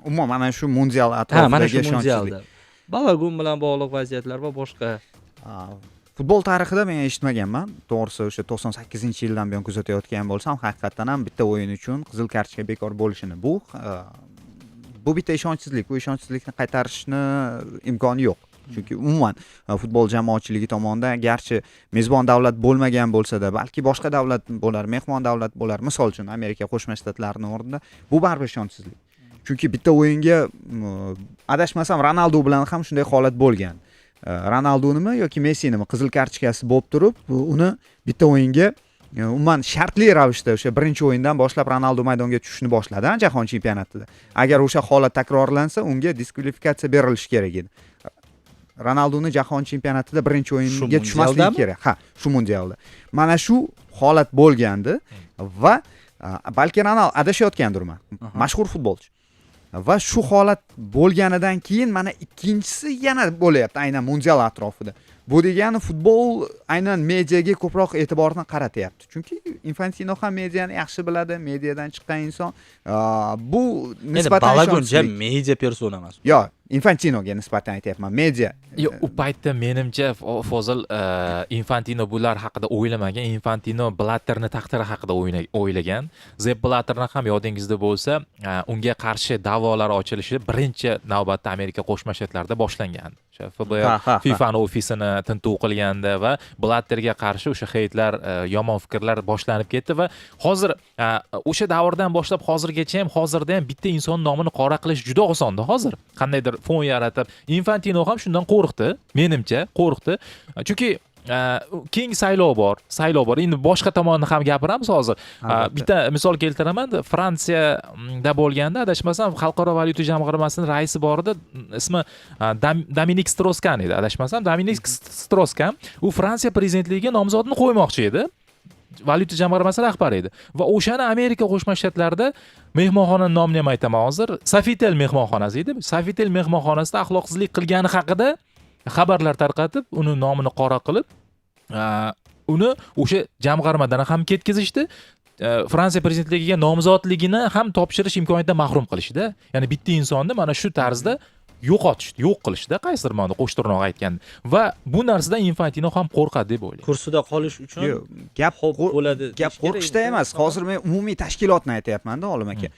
Umuman mana shu mundial Ha, mana atrofidagi shu ishonchsizlik. mundialda. Balagun bilan bog'liq vaziyatlar va boshqa. Futbol tarixida men eshitmaganman. To'g'risi, o'sha 98-yildan buyon kuzatayotgan bo'lsam, haqiqatdan ham bitta o'yin uchun qizil kartochka bekor bo'lishini, bu bitta ishonchsizlik. Bu ishonchsizlikni qaytarishni imkoni yo'q. Chunki umuman futbol jamoatchiligi tomonidan, garchi mezbon davlat bo'lmagan bo'lsa-da, balki boshqa davlat bo'lar, mehmon davlat bo'lar, misol uchun Amerika Qo'shma Shtatlarini o'rnida, bu baribir ishonchsizlik. Chunki bitta o'yinga, adashmasam, Ronaldo bilan ham shunday holat bo'lgan. Ronaldonimi yoki Messinimi qizil kartochkasi bo'lib turib, uni bitta o'yinga, umuman shartli ravishda o'sha birinchi o'yindan boshlab Ronaldo maydonga tushishni boshladi, ha, jahon chempionatida. Agar o'sha holat takrorlansa, unga diskvalifikatsiya berilishi kerak edi. Ronaldoni jahon chempionatida birinchi o'yinga tushmasligi mundialdami? kerak. Ha, shu mundialda. Mana shu holat bo'lgandi va balki Ronaldo adashayotgandirman. Mashhur futbolchi. Va shu holat bo'lganidan keyin mana ikkinchisi yana bo'lyapti aynan mundial atrofida. Bu degani futbol aynan mediaga ko'proq e'tiborni qaratyapti. Chunki Infantino ham mediani yaxshi biladi, mediadan chiqqan inson. Bu Endi nisbatan Balagun ja ishonchsizlik. media persona emas. Yo'q, Infantinoga nisbatan aytyapman, media. Yo'q, u paytda menimcha Fozil, Infantino bular haqida o'ylamagan. Infantino Blatterni taqdiri haqida o'ylagan. Zepp Blatterni ham yodingizda bo'lsa, unga qarshi da'volar ochilishi birinchi navbatda Amerika Qo'shma Shtatlarida boshlangan. O'sha FBR Ha, ha, ha. FIFAni ofisini tintuv qilganda va Blatterga qarshi o'sha heytlar, yomon fikrlar boshlanib ketdi va hozir, o'sha davrdan boshlab hozirgacha ham, hozirda ham bitta inson nomini qora qilish juda osonda hozir. Qandaydir fon yaratib, Infantino ham shundan qo'rqdi, menimcha, qo'rqdi. Chunki keyingi saylov bor, saylov bor. Endi boshqa tomonni ham gapiramiz hozir. Albatta. Bitta misol keltiraman. Fransiyada bo'lganda, adashmasam, Xalqaro valyuta jamg'armasining raisi bor edi, ismi Dominik Stroskan edi, adashmasam, Dominik Stroskan. U Fransiya prezidentligiga nomzodini qo'ymoqchi edi. Valyuta jamg'armasi rahbari edi. Va o'shani Amerika Qo'shma Shtatlarida mehmonxona nomini ham aytaman hozir, Sofitel mehmonxonasi edi. Sofitel mehmonxonasida axloqsizlik qilgani haqida xabarlar tarqatib, uni nomini qora qilib, uni o'sha jamg'armadan ham ketkazishdi. Fransiya prezidentligiga nomzodligini ham topshirish imkoniyatidan mahrum qilishdi. Ya'ni bitta insonni mana shu tarzda yo'qotishdi, yo'q qilishdi, qaysidir ma'noda qo'sh tirnoq aytganda. Va bu narsadan Infantino ham qo'rqadi deb o'ylayman. Kursida qolish uchun Yo'q, gap xo'p bo'ladi gap deyish kerak qo'rqishda endi. emas. Hozir men umumiy tashkilotni aytyapman-da, Olim aka.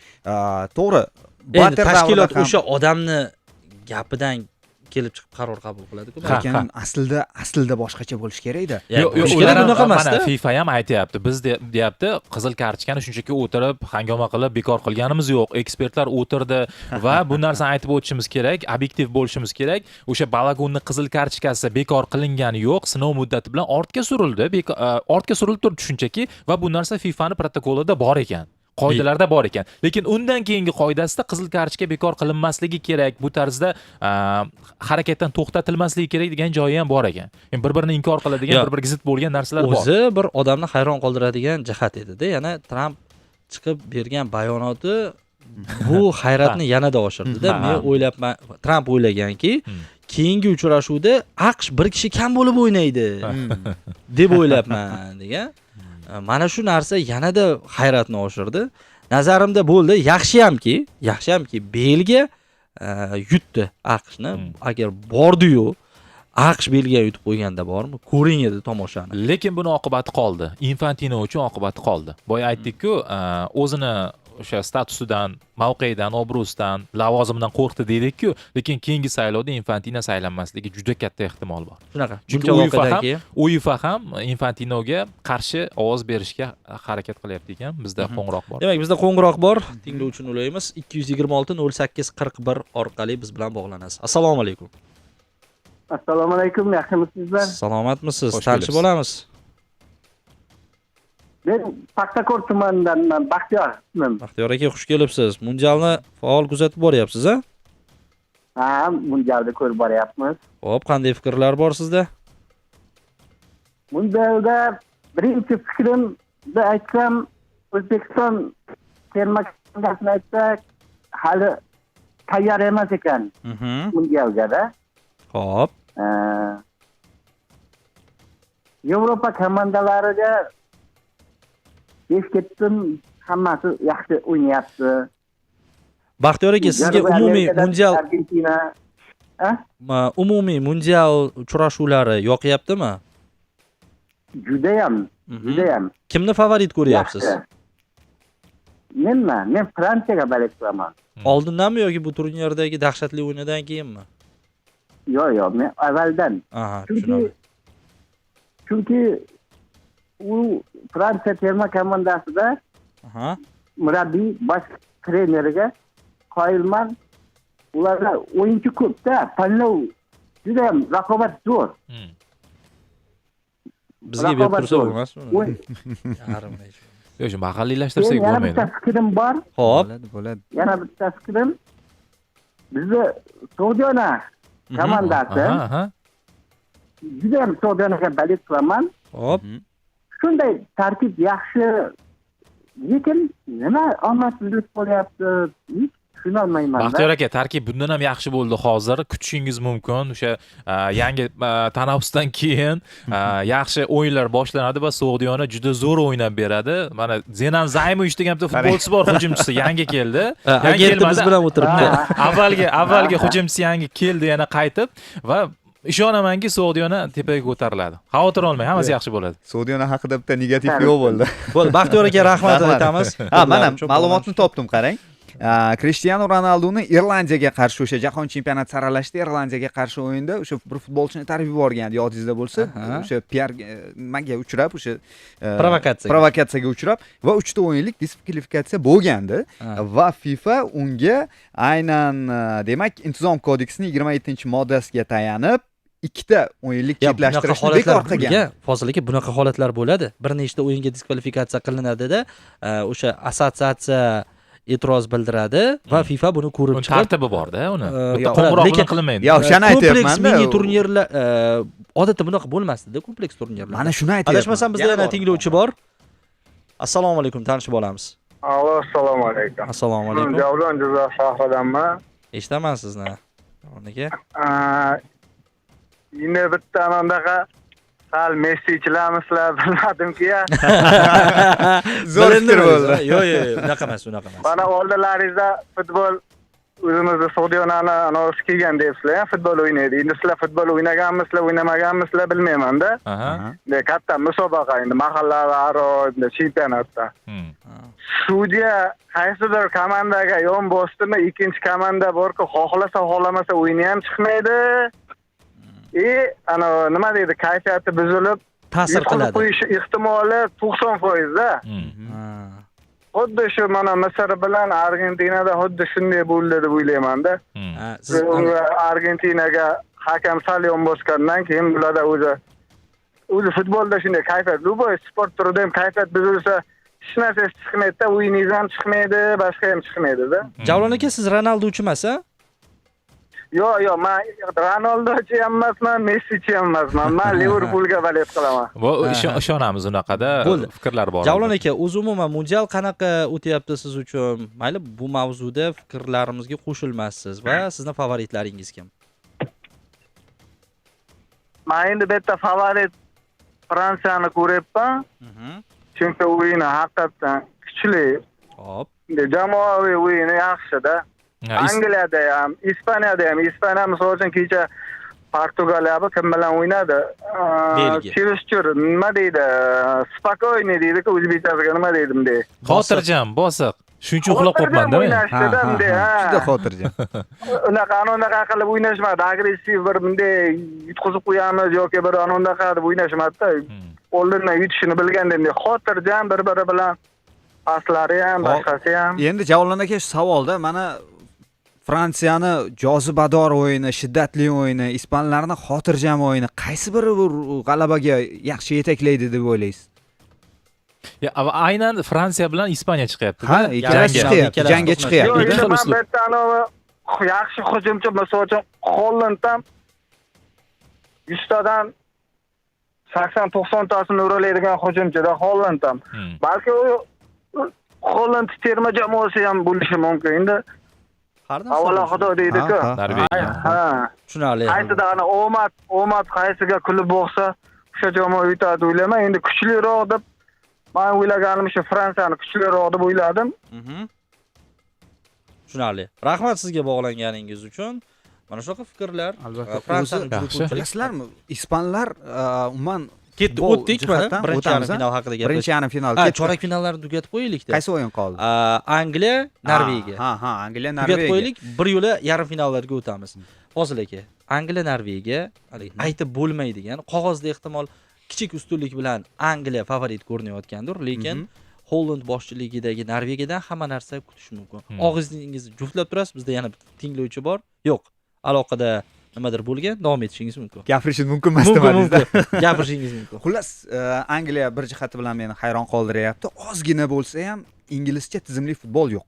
To'g'ri. Endi Blatter davrida tashkilot ham o'sha odamni gapidan kelib chiqib qaror qabul qiladi-ku. Ha, Lekin ha. aslida boshqacha bo'lishi kerak-da. Ya, Yo'q, yo'q, bo'lishi ular kerak, ham, bunaqa mana emas-da. FIFA ham aytyapti. Biz deyapti, qizil kartochkani shunchaki o'tirib, hangoma qilib bekor qilganimiz yo'q. Ekspertlar o'tirdi va bu narsani aytib o'tishimiz kerak, obyektiv bo'lishimiz kerak. O'sha Balagunni qizil kartochkasi bekor qilingani yo'q, sinov muddati bilan ortga surildi. Ortga surilib turibdi shunchaki va bu narsa FIFAning protokolida bor ekan. Qoidalarda bor ekan. Lekin undan keyingi qoidasida qizil kartochka bekor qilinmasligi kerak, bu tarzda harakatdan to'xtatilmasligi kerak degan joyi ham bor ekan. Ya'ni bir-birini inkor qiladigan, bir-biriga zid bo'lgan narsalar bor. O'zi bir odamni hayron qoldiradigan jihat edi-da. Yana Tramp chiqib bergan bayonoti bu hayratni yanada oshirdi-da. Men o'ylabman, Tramp o'ylaganki, keyingi uchrashuvda AQSh bir kishi kam bo'lib o'ynaydi deb o'ylabman degan. Mana shu narsa yanada hayratni oshirdi. Nazarimda bo'ldi, yaxshiyamki Belgiya yutdi AQShni. Agar bordi-yu, AQSh Belgiya yutib qo'yganda bormi? Ko'ring edi tomoshani. Lekin buni oqibati qoldi. Infantino uchun oqibati qoldi. Boya aytdik-ku, o'zini o'sha statusidan, mavqeidan, obro'sidan, lavozimidan qo'rqdi dedik-ku, lekin keyingi saylovda Infantino saylanmasligi juda katta ehtimol bor. Shunaqa. Chunki UEFA ham Infantinoga qarshi ovoz berishga harakat qilyapti ekan. Bizda qo'ng'iroq bor. Demak, bizda qo'ng'iroq bor. Tinglovchini ulaymiz. 226 08 41 orqali biz bilan bog'lanasiz. Assalomu alaykum. Assalomu alaykum, yaxshimisizlar? Salomatmisiz? Tanishib olamiz. Men Paxtakor tumanidanman, Baxtiyorman. Baxtiyor aka, xush kelibsiz. Mundialni faol kuzatib boryapsiz, a? Ha, mundialni ko'rib boryapmiz. Xo'p, qanday fikrlar bor sizda? Mundialda birinchi fikrimni aytsam, O'zbekiston terma komandasini aytsak, hali tayyor emas ekan. Mundialga-da. Xo'p. Yevropa komandalariga besh ketdim, hammasi yaxshi o'ynayapti. Baxtiyor aka, sizga umumiy mundial Argentina, umumiy mundial uchrashuvlari yoqyaptimi? Judayam, judayam. Kimni favorit ko'ryapsiz? Menmi? Men Fransiyaga balik qilaman. Oldindanmi yoki bu turnirdagi dahshatli o'yinidan keyinmi? Yo'q, yo'q, men avvaldan. Chunki u Fransiya terma komandasida murabbiy bosh treneriga qoyilman. Ularda o'yinchi ko'p-da, tanlov juda ham raqobat zo'r. Bizga berib tursa bo'lmasmi? Yo'q, shu mahalliylashtirsak bo'lmaydi. Yana bitta fikrim bor. Xo'p, bo'ladi. Yana bitta fikrim. Bizni So'g'diyona komandasi. Juda ham So'g'diyonaga balik qilaman. Xo'p. Shunday tarkib yaxshi, lekin nima omadsizlik bo'lyapti, hech tushunolmayman. Baxtiyor aka, tarkib bundan ham yaxshi bo'ldi hozir. Kutishingiz mumkin. O'sha yangi tanaffusdan keyin yaxshi o'yinlar boshlanadi va So'g'diyona juda zo'r o'ynab beradi. Mana Zenan Zaymovich degan bitta futbolchisi bor, hujumchisi yangi keldi. Yangi biz bilan o'tiribdi. Avvalgi hujumchisi yangi keldi yana qaytib va ishonamanki So'g'diyona tepaga ko'tariladi. Xavotir olmang, hammasi yaxshi bo'ladi. So'g'diyona haqida bitta negativ yo'q bo'ldi. Bo'ldi, Baxtiyor aka, rahmat aytamiz. Ha, mana ma'lumotni topdim, qarang. Cristiano Ronaldoni Irlandiyaga qarshi o'sha jahon chempionati saralashda Irlandiyaga qarshi o'yinda o'sha bir futbolchini tarib yuborgan, yodingizda bo'lsa, o'sha PR nimaga uchrab, o'sha provokatsiyaga uchrab va 3 ta o'yinlik diskvalifikatsiya bo'lgandi va FIFA unga aynan demak intizom kodeksining 27-moddasiga tayanib 2 ta o'yinlik chetlashtirishni bekor qilgan. Fozil aka, bunaqa holatlar bo'ladi. Bir nechta o'yinga diskvalifikatsiya qilinadi-da, o'sha assotsiatsiya e'tiroz bildiradi va FIFA buni ko'rib chiqib, tartibi bor-da uni. Qo'ng'iroq bilan qilinmaydi. Yo'q, shuni aytyapman-da. Kompleks mini turnirlar odatda bunaqa bo'lmasdi-da, kompleks turnirlar. Mana shuni aytyapman. Adashmasam bizda yana tinglovchi bor. Assalomu alaykum, tanishib olamiz. Alo, assalomu alaykum. Assalomu alaykum. Javlon Jizzax shahridanman. Eshitaman sizni. Aka. Endi bitta anaqa sal Messichilarmisizlar bilmadimki ya. Zo'r fikr bo'ldi. Yo'q, yo'q, unaqa emas, unaqa emas. Mana oldilaringizda futbol o'zimizni So'g'diyonani anavisi kelgan deyapsizlar, futbol o'ynaydi. Endi sizlar futbol o'ynaganmisizlar, o'ynamaganmisizlar bilmayman-da. Endi katta musobaqa endi mahallalar-aro endi chempionatda. Sudya qaysidir komandaga yon bosdimi, ikkinchi komanda borku, xohlasa xohlamasa o'yini ham chiqmaydi. Ana nima deydi, kayfiyati buzilib ta'sir qiladi. Qo'yish ehtimoli 90%-da. Xuddi shu mana Misr bilan Argentinada xuddi shunday bo'ldi deb o'ylayman-da. Siz Argentinaga hakam sal yon bosgandan keyin bularda o'zi futbolda shunday kayfiyat, любой sport turida ham kayfiyat buzilsa hech narsa chiqmaydi-da, o'yiningiz ham chiqmaydi, boshqa ham chiqmaydi-da. Javlon aka, siz Ronaldochi emas-a? Yo'q, yo'q, men Ronaldochi ham emasman, Messichi ham emasman. Men Liverpoolga balet qilaman. Bu ishonamiz unaqada fikrlar bor. Javlon aka, o'zi umuman mundial qanaqa o'tyapti siz uchun? Mayli, bu mavzuda fikrlarimizga qo'shilmassiz va sizni favoritlaringiz kim? Men endi bitta favorit Fransiyani ko'ryapman. Chunki o'yini haqiqatan kuchli. Xo'p. Jamoaviy o'yini yaxshi-da. Angliyada ham, Ispaniyada ham. Ispaniya misol uchun kecha Portugaliya kim bilan o'ynadi? Чересчур nima deydi? Спокойный deydi-ku, o'zbekchasiga nima deydi bunday? Xotirjam, bosiq. Shuning uchun uxlab qolibman-da men. Juda xotirjam. Unaqa unaqa qilib o'ynashmadi. Agressiv bir bunday yutqizib qo'yamiz yoki bir unaqa deb o'ynashmadi-da. Oldindan yutishini bilganda bunday xotirjam bir-biri bilan paslari ham, boshqasi ham. Endi Javlon aka shu savolda mana Fransiyani jozibador o'yini, shiddatli o'yini, ispanlarni xotirjam o'yini qaysi biri bu g'alabaga yaxshi yetaklaydi deb o'ylaysiz? Ya aynan Fransiya bilan Ispaniya chiqyapti. Ha, ikkalasi chiqyapti, jangga chiqyapti. Yo'q, bitta anavi yaxshi hujumchi, misol uchun Holland ham 100 tadan 80-90 tasini uralaydigan hujumchida Holland ham. Balki u Holland terma jamoasi ham bo'lishi mumkin. Endi avvalo Xudo deydi-ku. Norvegiya. Ha. Tushunarli. Qaysida ana omad qaysiga kulib boqsa, o'sha jamoa yutadi o'ylayman. Endi kuchliroq deb men o'ylaganim shu Fransiyani kuchliroq deb o'yladim. Tushunarli. Rahmat sizga bog'langaningiz uchun. Mana shunaqa fikrlar. Fransiyani juda ko'pchilik bilasizlarmi? Ispanlar umuman ketdi, o'tdik mana birinchi yarim final haqida gaplashdik. Birinchi yarim final. Chorak finallarni tugatib qo'yaylik-da. Qaysi o'yin qoldi? Angliya, Norvegiya. Ha, Angliya, Norvegiya. Tugatib qo'yaylik, bir yo'la yarim finallarga o'tamiz. Fozil aka, Angliya, Norvegiya aytib bo'lmaydigan, qog'ozda ehtimol kichik ustunlik bilan Angliya favorit ko'rinayotgandir, lekin Holland boshchiligidagi Norvegiyadan hamma narsa kutish mumkin. Og'zingizni juftlab turasiz, bizda yana bir tinglovchi bor. Yo'q, aloqada nimadir bo'lgan, davom etishingiz mumkin. Gapirishingiz mumkin emas demadingiz. Gapirishingiz mumkin. Xullas, Angliya bir jihati bilan meni hayron qoldiryapti. Ozgina bo'lsa ham inglizcha tizimli futbol yo'q.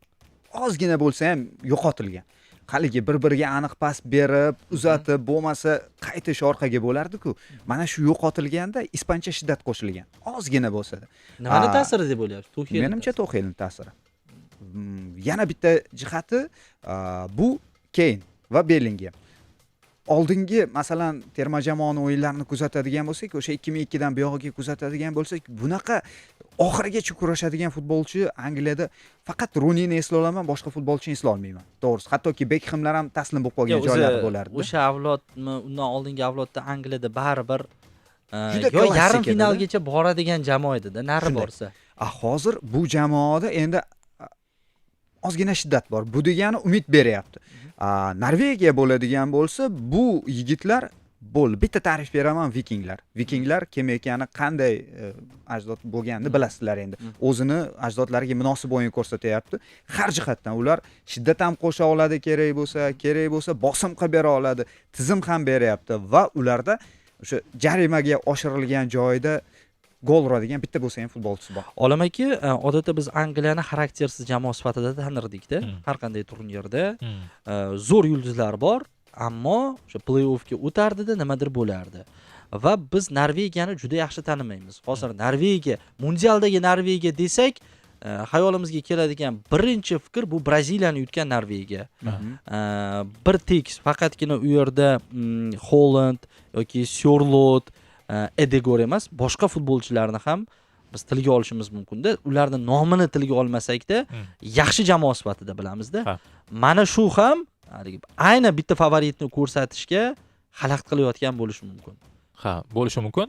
Ozgina bo'lsa ham yo'qotilgan. Haligi bir-biriga aniq pas berib, uzatib, bo'lmasa qaytish orqaga bo'lardi-ku. Mana shu yo'qotilganda ispancha shiddat qo'shilgan. Ozgina bo'lsa-da. Nimani ta'siri deb o'ylayapsiz? Tuxelning. Menimcha Tuxelning ta'siri. Yana bitta jihati bu Keyn va Bellingham. Oldingi, masalan, terma jamoani o'yinlarini kuzatadigan bo'lsak, o'sha 2002 dan buyog'iga kuzatadigan bo'lsak, bunaqa oxirigacha kurashadigan futbolchi Angliyada faqat Rooneyni eslay olaman, boshqa futbolchini eslay olmayman. To'g'risi, hattoki Beckhamlar ham taslim bo'lib qolgan joylari bo'lardi. O'sha avlodmi, undan oldingi avlodda Angliyada baribir yo yarim finalgacha boradigan jamoa edi-da, nari borsa. Hozir bu jamoada endi ozgina shiddat bor. Bu degani umid beryapti. Norvegiya bo'ladigan bo'lsa, bu yigitlar bo'ldi. Bitta ta'rif beraman, vikinglar. Vikinglar kim ekani, qanday ajdod bo'lganini bilasizlar endi. O'zini ajdodlariga munosib o'yin ko'rsatyapti. Har jihatdan ular shiddat ham qo'sha oladi, kerak bo'lsa, kerak bo'lsa bosim qilib bera oladi, tizim ham beryapti va ularda o'sha jarimaga oshirilgan joyida gol uradigan bitta bo'lsa ham futbolchisi bor. Olam aka, odatda biz Angliyani xaraktersiz jamoa sifatida tanirdik-da. Har qanday turnirda zo'r yulduzlar bor, ammo o'sha play-offga o'tardida nimadir bo'lardi. Va biz Norvegiyani juda yaxshi tanimaymiz. Hozir Norvegiya, mundialdagi Norvegiya desak, xayolimizga keladigan birinchi fikr bu Braziliyani yutgan Norvegiya. Bir tekis faqatgina u yerda Holland yoki Sørloth, Edegor emas, boshqa futbolchilarni ham biz tilga olishimiz mumkin-da. Ularning nomini tilga olmasak-da, yaxshi jamoa sifatida bilamizda. Mana shu ham aynan bitta favoritni ko'rsatishga xalaqit qilayotgan bo'lishi mumkin. Ha, bo'lishi mumkin.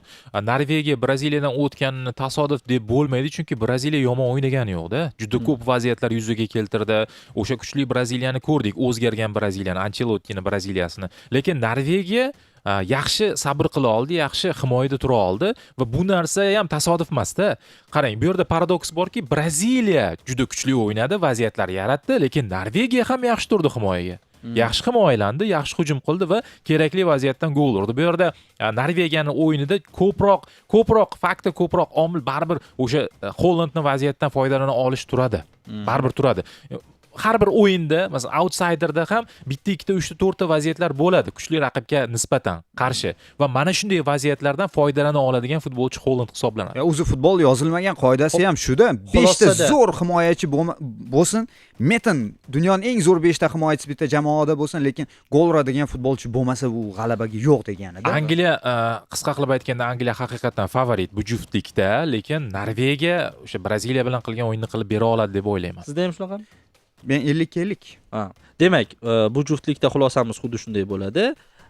Norvegiya Braziliyadan o'tganini tasodif deb bo'lmaydi, chunki Braziliya yomon o'ynagani yo'q-da. Juda ko'p vaziyatlar yuzaga keltirdi. O'sha kuchli Braziliyani ko'rdik, o'zgargan Braziliyani, Ancelottining Braziliyasini. Lekin Norvegiya yaxshi sabr qila oldi, yaxshi himoyada tura oldi va bu narsa ham tasodif emas-da. Qarang, bu yerda paradoks borki, Braziliya juda kuchli o'ynadi, vaziyatlar yaratdi, lekin Norvegiya ham yaxshi turdi himoyaga. Yaxshi himoyalandi, yaxshi hujum qildi va kerakli vaziyatdan gol urdi. Bu yerda Norvegiyaning o'yinida ko'proq faktor, ko'proq omil baribir o'sha Hollandni vaziyatdan foydalana olish turadi. Baribir turadi. Har bir o'yinda, masalan, outsiderda ham bitta, ikkita, uchta, to'rtta vaziyatlar bo'ladi kuchli raqibga nisbatan qarshi va mana shunday vaziyatlardan foydalana oladigan futbolchi Holland hisoblanadi. O'zi futbol yozilmagan qoidasi ham shuda. 5 ta zo'r himoyachi bo'lsin, Metin dunyoning eng zo'r 5 ta himoyachisi bitta jamoada bo'lsin, lekin gol uradigan futbolchi bo'lmasa u g'alabaga yo'q deganida. Angliya, qisqa qilib aytganda, Angliya haqiqatan favorit bu juftlikda, lekin Norvegiya o'sha Braziliya bilan qilgan o'yinni qilib bera oladi deb o'ylayman. Sizda ham shunaqami? Men 50-50. Demak, bu juftlikda xulosamiz xuddi shunday bo'ladi.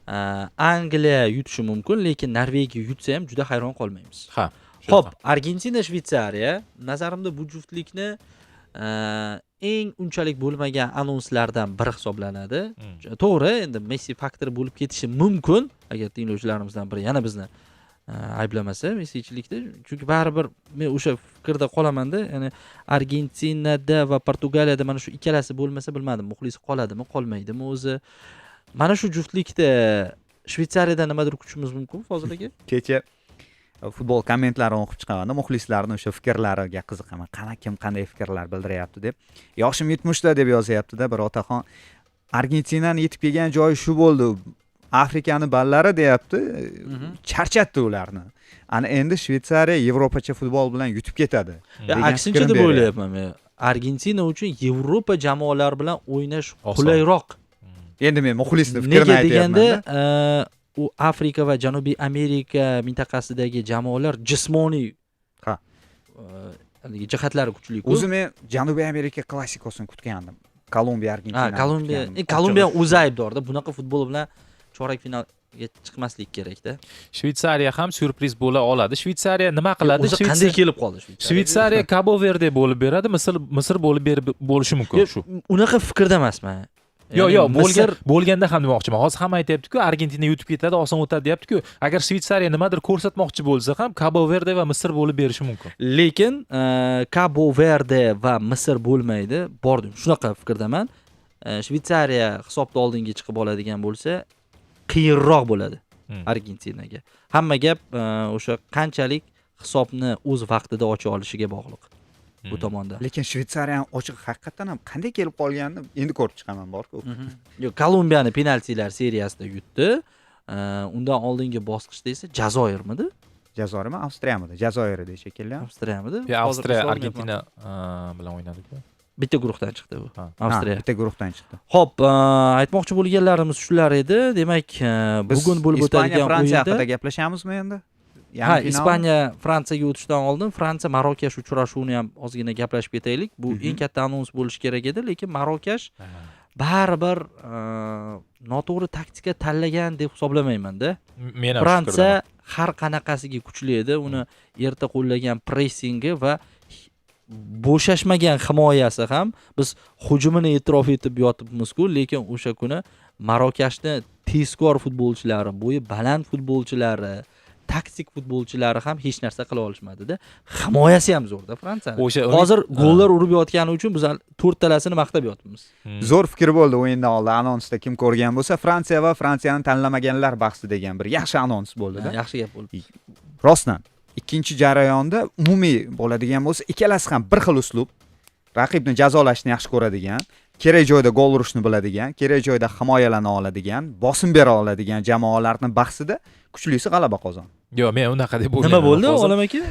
Angliya yutishi mumkin, lekin Norvegiya yutsa ham juda hayron qolmaymiz. Ha. Xo'p, Argentina Shvetsariya, nazarimda bu juftlikni eng unchalik bo'lmagan anonslardan biri hisoblanadi. To'g'ri, endi Messi faktori bo'lib ketishi mumkin, agar tinglovchilarimizdan biri yana bizni ayblamasa Messichilikda, chunki baribir men o'sha fikrda qolamanda, ya'ni Argentinada va Portugaliyada mana shu ikkalasi bo'lmasa bilmadim, muxlis qoladimi, qolmaydimi o'zi. Mana shu juftlikda Shvetsariyadan nimadir kutishimiz mumkin, Fozil aka? Kecha futbol kommentlarini o'qib chiqamanda, muxlislarning o'sha fikrlariga qiziqaman. Qana kim qanday fikrlar bildiryapti deb. Yoshim 70da deb yozyapti-da bir otaxon. Argentinani yetib kelgan joyi shu bo'ldi. Afrikani ballari deyapti. Charchatdi ularni. Ana endi Shvetsariya Yevropacha futbol bilan yutib ketadi. Aksincha deb o'ylayapman men. Argentina uchun Yevropa jamoalari bilan o'ynash qulayroq. Endi men muxlisning fikrini aytyapman. Nega deganda, u Afrika va Janubiy Amerika mintaqasidagi jamoalar jismoniy jihatlari kuchli-ku. O'zi men Janubiy Amerika klassikasini kutgandim. Kolumbiya, Argentina. Kolumbiya o'zi aybdorda. Bunaqa futbol bilan chorak finalga chiqmaslik kerak-da. Shvetsariya ham syurpriz bo'la oladi. Shvetsariya nima qiladi? O'zi qanday kelib qoldi Shvetsariya? Shvetsariya Cabo Verde bo'lib beradi, Misr bo'lib berib bo'lishi mumkin shu. Unaqa fikrda emasman. Yo'q, bo'lganda ham demoqchiman. Hozir hamma aytayapti-ku, Argentina yutib ketadi, oson o'tadi deyapti-ku. Agar Shvetsariya nimadir ko'rsatmoqchi bo'lsa ham Cabo Verde va Misr bo'lib berishi mumkin. Lekin Cabo Verde va Misr bo'lmaydi. Bordim, shunaqa fikrdaman. Shvetsariya hisobda oldinga chiqib oladigan bo'lsa, qiyinroq bo'ladi Argentinaga. Hamma gap o'sha qanchalik hisobni o'z vaqtida ocha olishiga bog'liq. Bu tomonda. Lekin Shvetsariyaning ochiq haqiqatan ham qanday kelib qolganini endi ko'rib chiqaman borku. Yo'q, Kolumbiyani penaltilar seriyasida yutdi. Undan oldingi bosqichda esa Jazoirmidi? Jazoirmi, Avstriyamidi? Jazoir edi shekilli. Avstriyamidi? Avstriya Argentina bilan o'ynadi-ku. Bitta guruhdan chiqdi bu. Avstriya. Bitta guruhdan chiqdi. Xo'p, aytmoqchi bo'lganlarimiz shular edi. Demak, bugun bo'lib o'tadigan o'yinda Ispaniya Fransiya haqida gaplashamizmi endi? Ha, Ispaniya Fransiyaga o'tishdan oldin Fransiya Marokash uchrashuvini ham ozgina gaplashib ketaylik. Bu eng katta anons bo'lishi kerak edi, lekin Marokash baribir noto'g'ri taktika tanlagan deb hisoblamayman-da. Fransiya har qanaqasiga kuchli edi. Uni erta qo'llagan pressingi va bo'shashmagan himoyasi ham, biz hujumini e'tirof etib yotibmiz-ku, lekin o'sha kuni Marokashni tezkor futbolchilari, bo'yi baland futbolchilari, taktik futbolchilari ham hech narsa qila olishmadi-da. Himoyasi ham zo'rda Fransiyani. Hozir gollar urib yotgani uchun biz to'rttalasini maqtab yotibmiz. Zo'r fikr bo'ldi o'yindan oldin anonsda kim ko'rgan bo'lsa, Fransiya va Fransiyani tanlamaganlar bahsi degan bir yaxshi anons bo'ldi-da. Yaxshi gap bo'ldi. Rostdan ikkinchi jarayonda umumiy bo'ladigan bo'lsa, ikkalasi ham bir xil uslub, raqibni jazolashni yaxshi ko'radigan, kerak joyda gol urishni biladigan, kerak joyda himoyalana oladigan, bosim bera oladigan jamoalarning bahsida kuchlisi g'alaba qozondi. Yo'q, men unaqa deb o'ylayman. Nima bo'ldi Olam aka?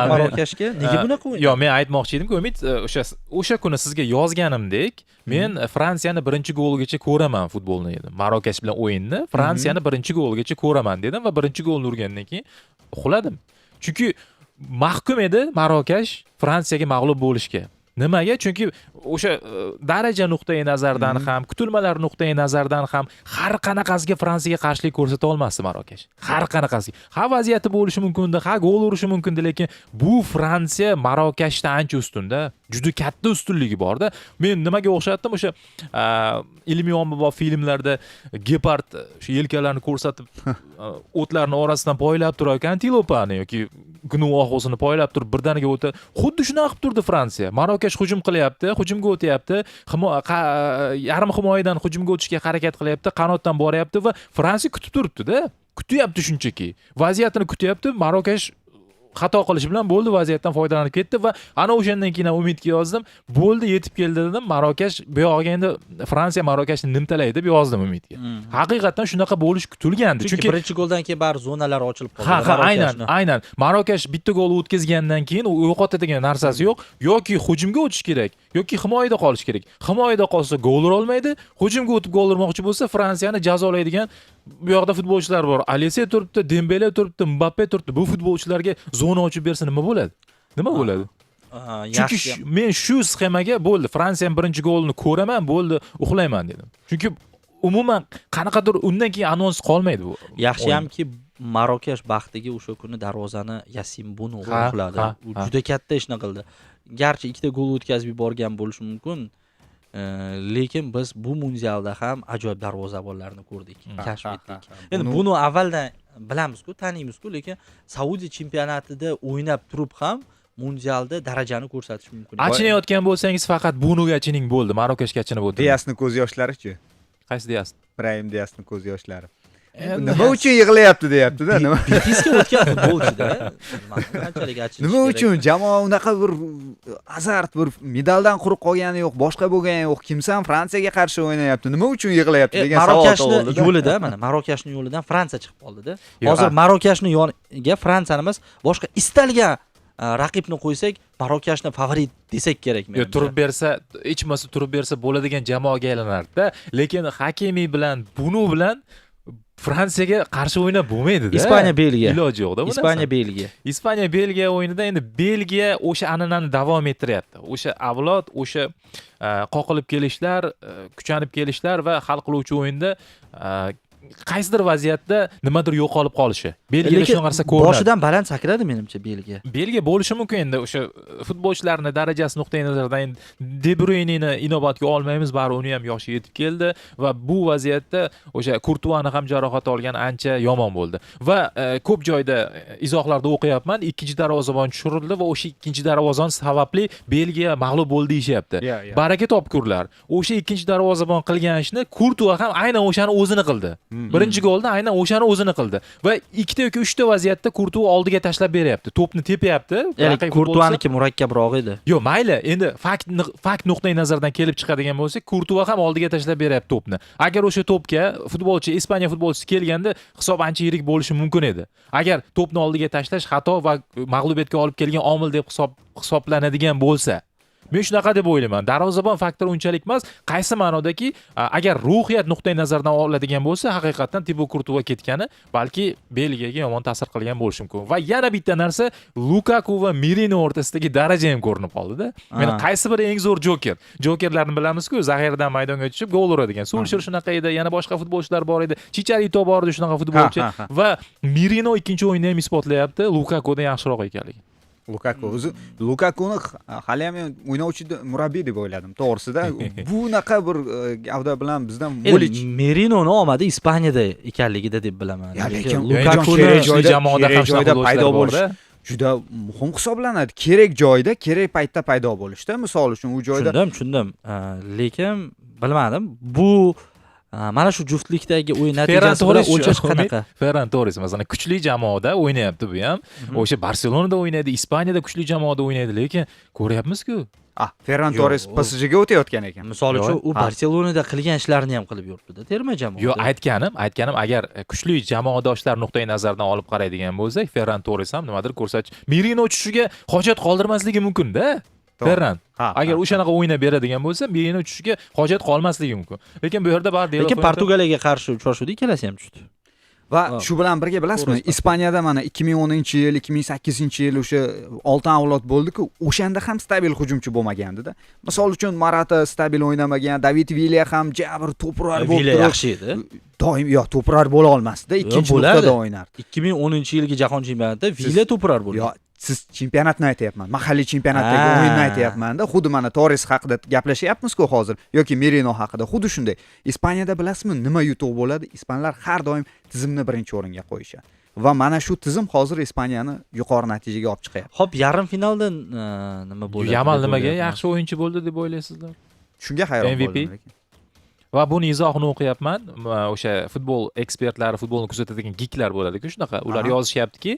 Marokashga nega bunaqa o'yin? Yo'q, men aytmoqchi edimki, Umid, o'sha kuni sizga yozganimdek, men Fransiyani birinchi goligacha ko'raman futbolni dedim. Marokash bilan o'yinni Fransiyani birinchi goligacha ko'raman dedim va birinchi golni urgandan keyin uxladim. Chunki mahkum edi Marokash Fransiyaga mag'lub bo'lishga. Nimaga? Chunki o'sha daraja nuqtai nazaridan ham, kutilmalar nuqtai nazaridan ham har qanaqasiga Fransiyaga qarshilik ko'rsata olmasdi Marokash. Har qanaqasiga. Ha vaziyati bo'lishi mumkin edi, ha gol urishi mumkin edi, lekin bu Fransiya Marokashdan ancha ustunda, juda katta ustunligi bor-da. Men nimaga o'xshatdim? O'sha ilmiy ommabop filmlarda gepard o'sha yelkalarini ko'rsatib, o'tlarning orasidan poylab turarkan antilopani yoki gnu oxusini poylab turib birdaniga o'ta, xuddi shunaqa qilib turdi Fransiya. Marokash hujum qilyapti, hujumga o'tyapti, yarim himoyadan hujumga o'tishga harakat qilyapti, qanotdan boryapti va Fransiya kutib turibdi-da. Kutyapti shunchaki. Vaziyatini kutyapti. Marokash xato qilishi bilan bo'ldi, vaziyatdan foydalanib ketdi va ana o'shandan keyin Umidga yozdim. Bo'ldi, yetib keldi dedim. Marokash bu yog'iga endi Fransiya Marokashni nimtalaydi deb yozdim Umidga. Haqiqatan shunaqa bo'lish kutilgandi. Chunki birinchi goldan keyin bari zonalar ochilib qoldi. Ha, aynan. Marokash bitta gol o'tkazgandan keyin u yo'qotadigan narsasi yo'q. Yoki hujumga o'tish kerak, yoki himoyada qolish kerak. Himoyada qolsa gol ura olmaydi, hujumga o'tib gol urmoqchi bo'lsa Fransiyani jazolaydigan bu yoqda futbolchilar bor. Alese turibdi, Dembele turibdi, Mbappe turibdi. Bu futbolchilarga zona ochib bersa nima bo'ladi? Nima bo'ladi? Chunki men shu sxemaga bo'ldi, Fransiyaning birinchi golini ko'raman, bo'ldi, uxlayman dedim. Chunki Umuman qanaqadir undan keyin anons qolmaydi bu. Yaxshiyamki Marokash baxtiga o'sha kuni darvozani Yasin Bunu quladi. U juda katta ishni qildi. Garchi ikkita gol o'tkazib yuborgan bo'lishi mumkin, lekin biz bu mundialda ham ajoyib darvozabonlarni ko'rdik, kashf etdik. Endi buni avvaldan bilamiz-ku, taniymiz-ku, lekin Saudiya chempionatida o'ynab turib ham mundialda darajani ko'rsatish mumkin. Achinayotgan bo'lsangiz faqat Bunuga achining bo'ldi, Marokashga achinib o'tiring. Diasni ko'z yoshlari-chi? Qaysi Dias? Brahim Diasni ko'z yoshlari. Nima uchun yig'layapti deyapti-da, nima? Betisga o'tgan futbolchida. Qanchalik achinish. Nima uchun jamoa unaqa bir azart, bir medaldan quruq qolgani yo'q, boshqa bo'lgani yo'q, kimsan Fransiyaga qarshi o'ynayapti, nima uchun yig'layapti degan savol tug'ildi. Marokashni yo'lida, mana Marokashning yo'lidan Fransiya chiqib qoldi-da. Hozir Marokashning yoniga Fransiyani emas, boshqa istalgan raqibni qo'ysak, Marokashni favorit desak kerak menimcha. Yo'q, turib bersa, hech bo'lmasa turib bersa bo'ladigan jamoaga aylanardi-da. Lekin Hakimi bilan Bunu bilan Fransiyaga qarshi o'ynab bo'lmaydi-da. Ispaniya Belgiya. Iloji yo'q-da bu narsa. Ispaniya Belgiya. Ispaniya Belgiya o'yinida endi Belgiya o'sha an'anani davom ettiryapti. O'sha avlod, o'sha qoqilib kelishlar, kuchanib kelishlar va hal qiluvchi o'yinda qaysidir vaziyatda nimadir yo'qolib qolishi. Belgiyada shu narsa ko'rinadi. Boshidan baland sakradi menimcha Belgiya. Belgiya bo'lishi mumkin endi o'sha futbolchilarning darajasi nuqtai nazaridan endi De Bruyne'ni inobatga olmaymiz, bari uni ham yoshi yetib keldi va bu vaziyatda o'sha Kurtuani ham jarohat olgan ancha yomon bo'ldi. Va ko'p joyda izohlarda o'qiyapman, ikkinchi darvozabon tushirildi va o'sha ikkinchi darvozabon sababli Belgiya mag'lub bo'ldi deyishyapti. Baraka topkurlar. O'sha ikkinchi darvozabon qilgan ishni Kurtua ham aynan o'shani o'zini qildi. Birinchi golda aynan o'shani o'zini qildi va ikkita yoki uchta vaziyatda Kurtua oldiga tashlab beryapti. To'pni tepyapti. Kurtuaniki murakkabroq edi. Yo'q, mayli, endi fakt nuqtai nazaridan kelib chiqadigan bo'lsak, Kurtua ham oldiga tashlab beryapti to'pni. Agar o'sha to'pga futbolchi, Ispaniya futbolchisi kelganda hisob ancha yirik bo'lishi mumkin edi. Agar to'pni oldiga tashlash xato va mag'lubiyatga olib kelgan omil deb hisoblanadigan bo'lsa, men shunaqa deb o'ylayman. Darvozabon faktori unchalik emas, qaysi ma'nodaki, agar ruhiyat nuqtai nazaridan oladigan bo'lsa, haqiqatan Tibo Kurtua ketgani balki Belgiyaga yomon ta'sir qilgan bo'lishi mumkin. Va yana bitta narsa, Lukaku va Merino o'rtasidagi daraja ham ko'rinib qoldi-da. Mana qaysi biri eng zo'r joker? Jokerlarni bilamiz-ku, zaxiradan maydonga tushib gol uradigan. Sulsher shunaqa edi, yana boshqa futbolchilar bor edi. Chicharito bor edi shunaqa futbolchi va Merino ikkinchi o'yinda ham isbotlayapti Lukakudan yaxshiroq ekanligini. Lukaku o'zi Lukakuni hali ham o'ynovchi murabbiy deb o'yladim to'g'risida. Bunaqa bir gavda bilan bizdan Mulich Merinoni omadi Ispaniyada ekanligida deb bilaman. Lekin Lukakuni jamoada ham joyda paydo bo'lish juda muhim hisoblanadi. Kerak joyda, kerak paytda paydo bo'lishda. Misol uchun u joyda tushundim. Lekin bilmadim. Bu mana shu juftlikdagi o'yin natijasi bilan o'lchash qanaqa? Ferran Torres masalan kuchli jamoada o'ynayapti bu ham. O'sha Barselonada o'ynaydi, Ispaniyada kuchli jamoada o'ynaydi, lekin ko'ryapmiz-ku. Ferran Torres PSG ga o'tayotgan ekan. Misol uchun u Barselonada qilgan ishlarini ham qilib yuribdi-da terma jamoada. Yo'q, aytganim agar kuchli jamoadoshlar nuqtai nazaridan olib qaraydigan bo'lsak, Ferran Torres ham nimadir ko'rsatish, Merino tushishiga hojat qoldirmasligi mumkin-da. Ferran agar o'shanaqa o'ynab beradigan bo'lsa, Merino tushishiga hojat qolmasligi mumkin. Lekin bu yerda baribir lekin Portugaliyaga qarshi uchrashuvda ikkalasi ham tushdi. Va shu bilan birga bilasizmi, Ispaniyada mana 2010-yil, 2008-yil o'sha oltin avlod bo'ldi-ku, o'shanda ham stabil hujumchi bo'lmagandi-da. Misol uchun Morata stabil o'ynamagan, David Villa ham jabr to'purar bo'lib turib, yaxshi edi. Doim yo'q, to'purar bo'la olmasdi, ikkinchi nuqtada o'ynardi. 2010-yilgi jahon chempionatida Villa to'purar bo'ldi. Yo'q, siz chempionatni aytayapman, mahalliy chempionatdagi o'yinni aytayapman-da. Xuddi mana Torres haqida gaplashyapmiz-ku hozir yoki Merino haqida, xuddi shunday. Ispaniyada bilasizmi nima yutuq bo'ladi? Ispanlar har doim tizimni birinchi o'ringa qo'yishadi. Va mana shu tizim hozir Ispaniyani yuqori natijaga olib chiqyapti. Xo'p, yarim finalda nima bo'ladi? Yamal nimaga yaxshi o'yinchi bo'ldi deb o'ylaysizlar? Shunga hayron bo'ldim lekin. Va buni izohini o'qiyapman. O'sha futbol ekspertlari, futbolni kuzatadigan giklar bo'ladi-ku shunaqa. Ular yozishyaptiki,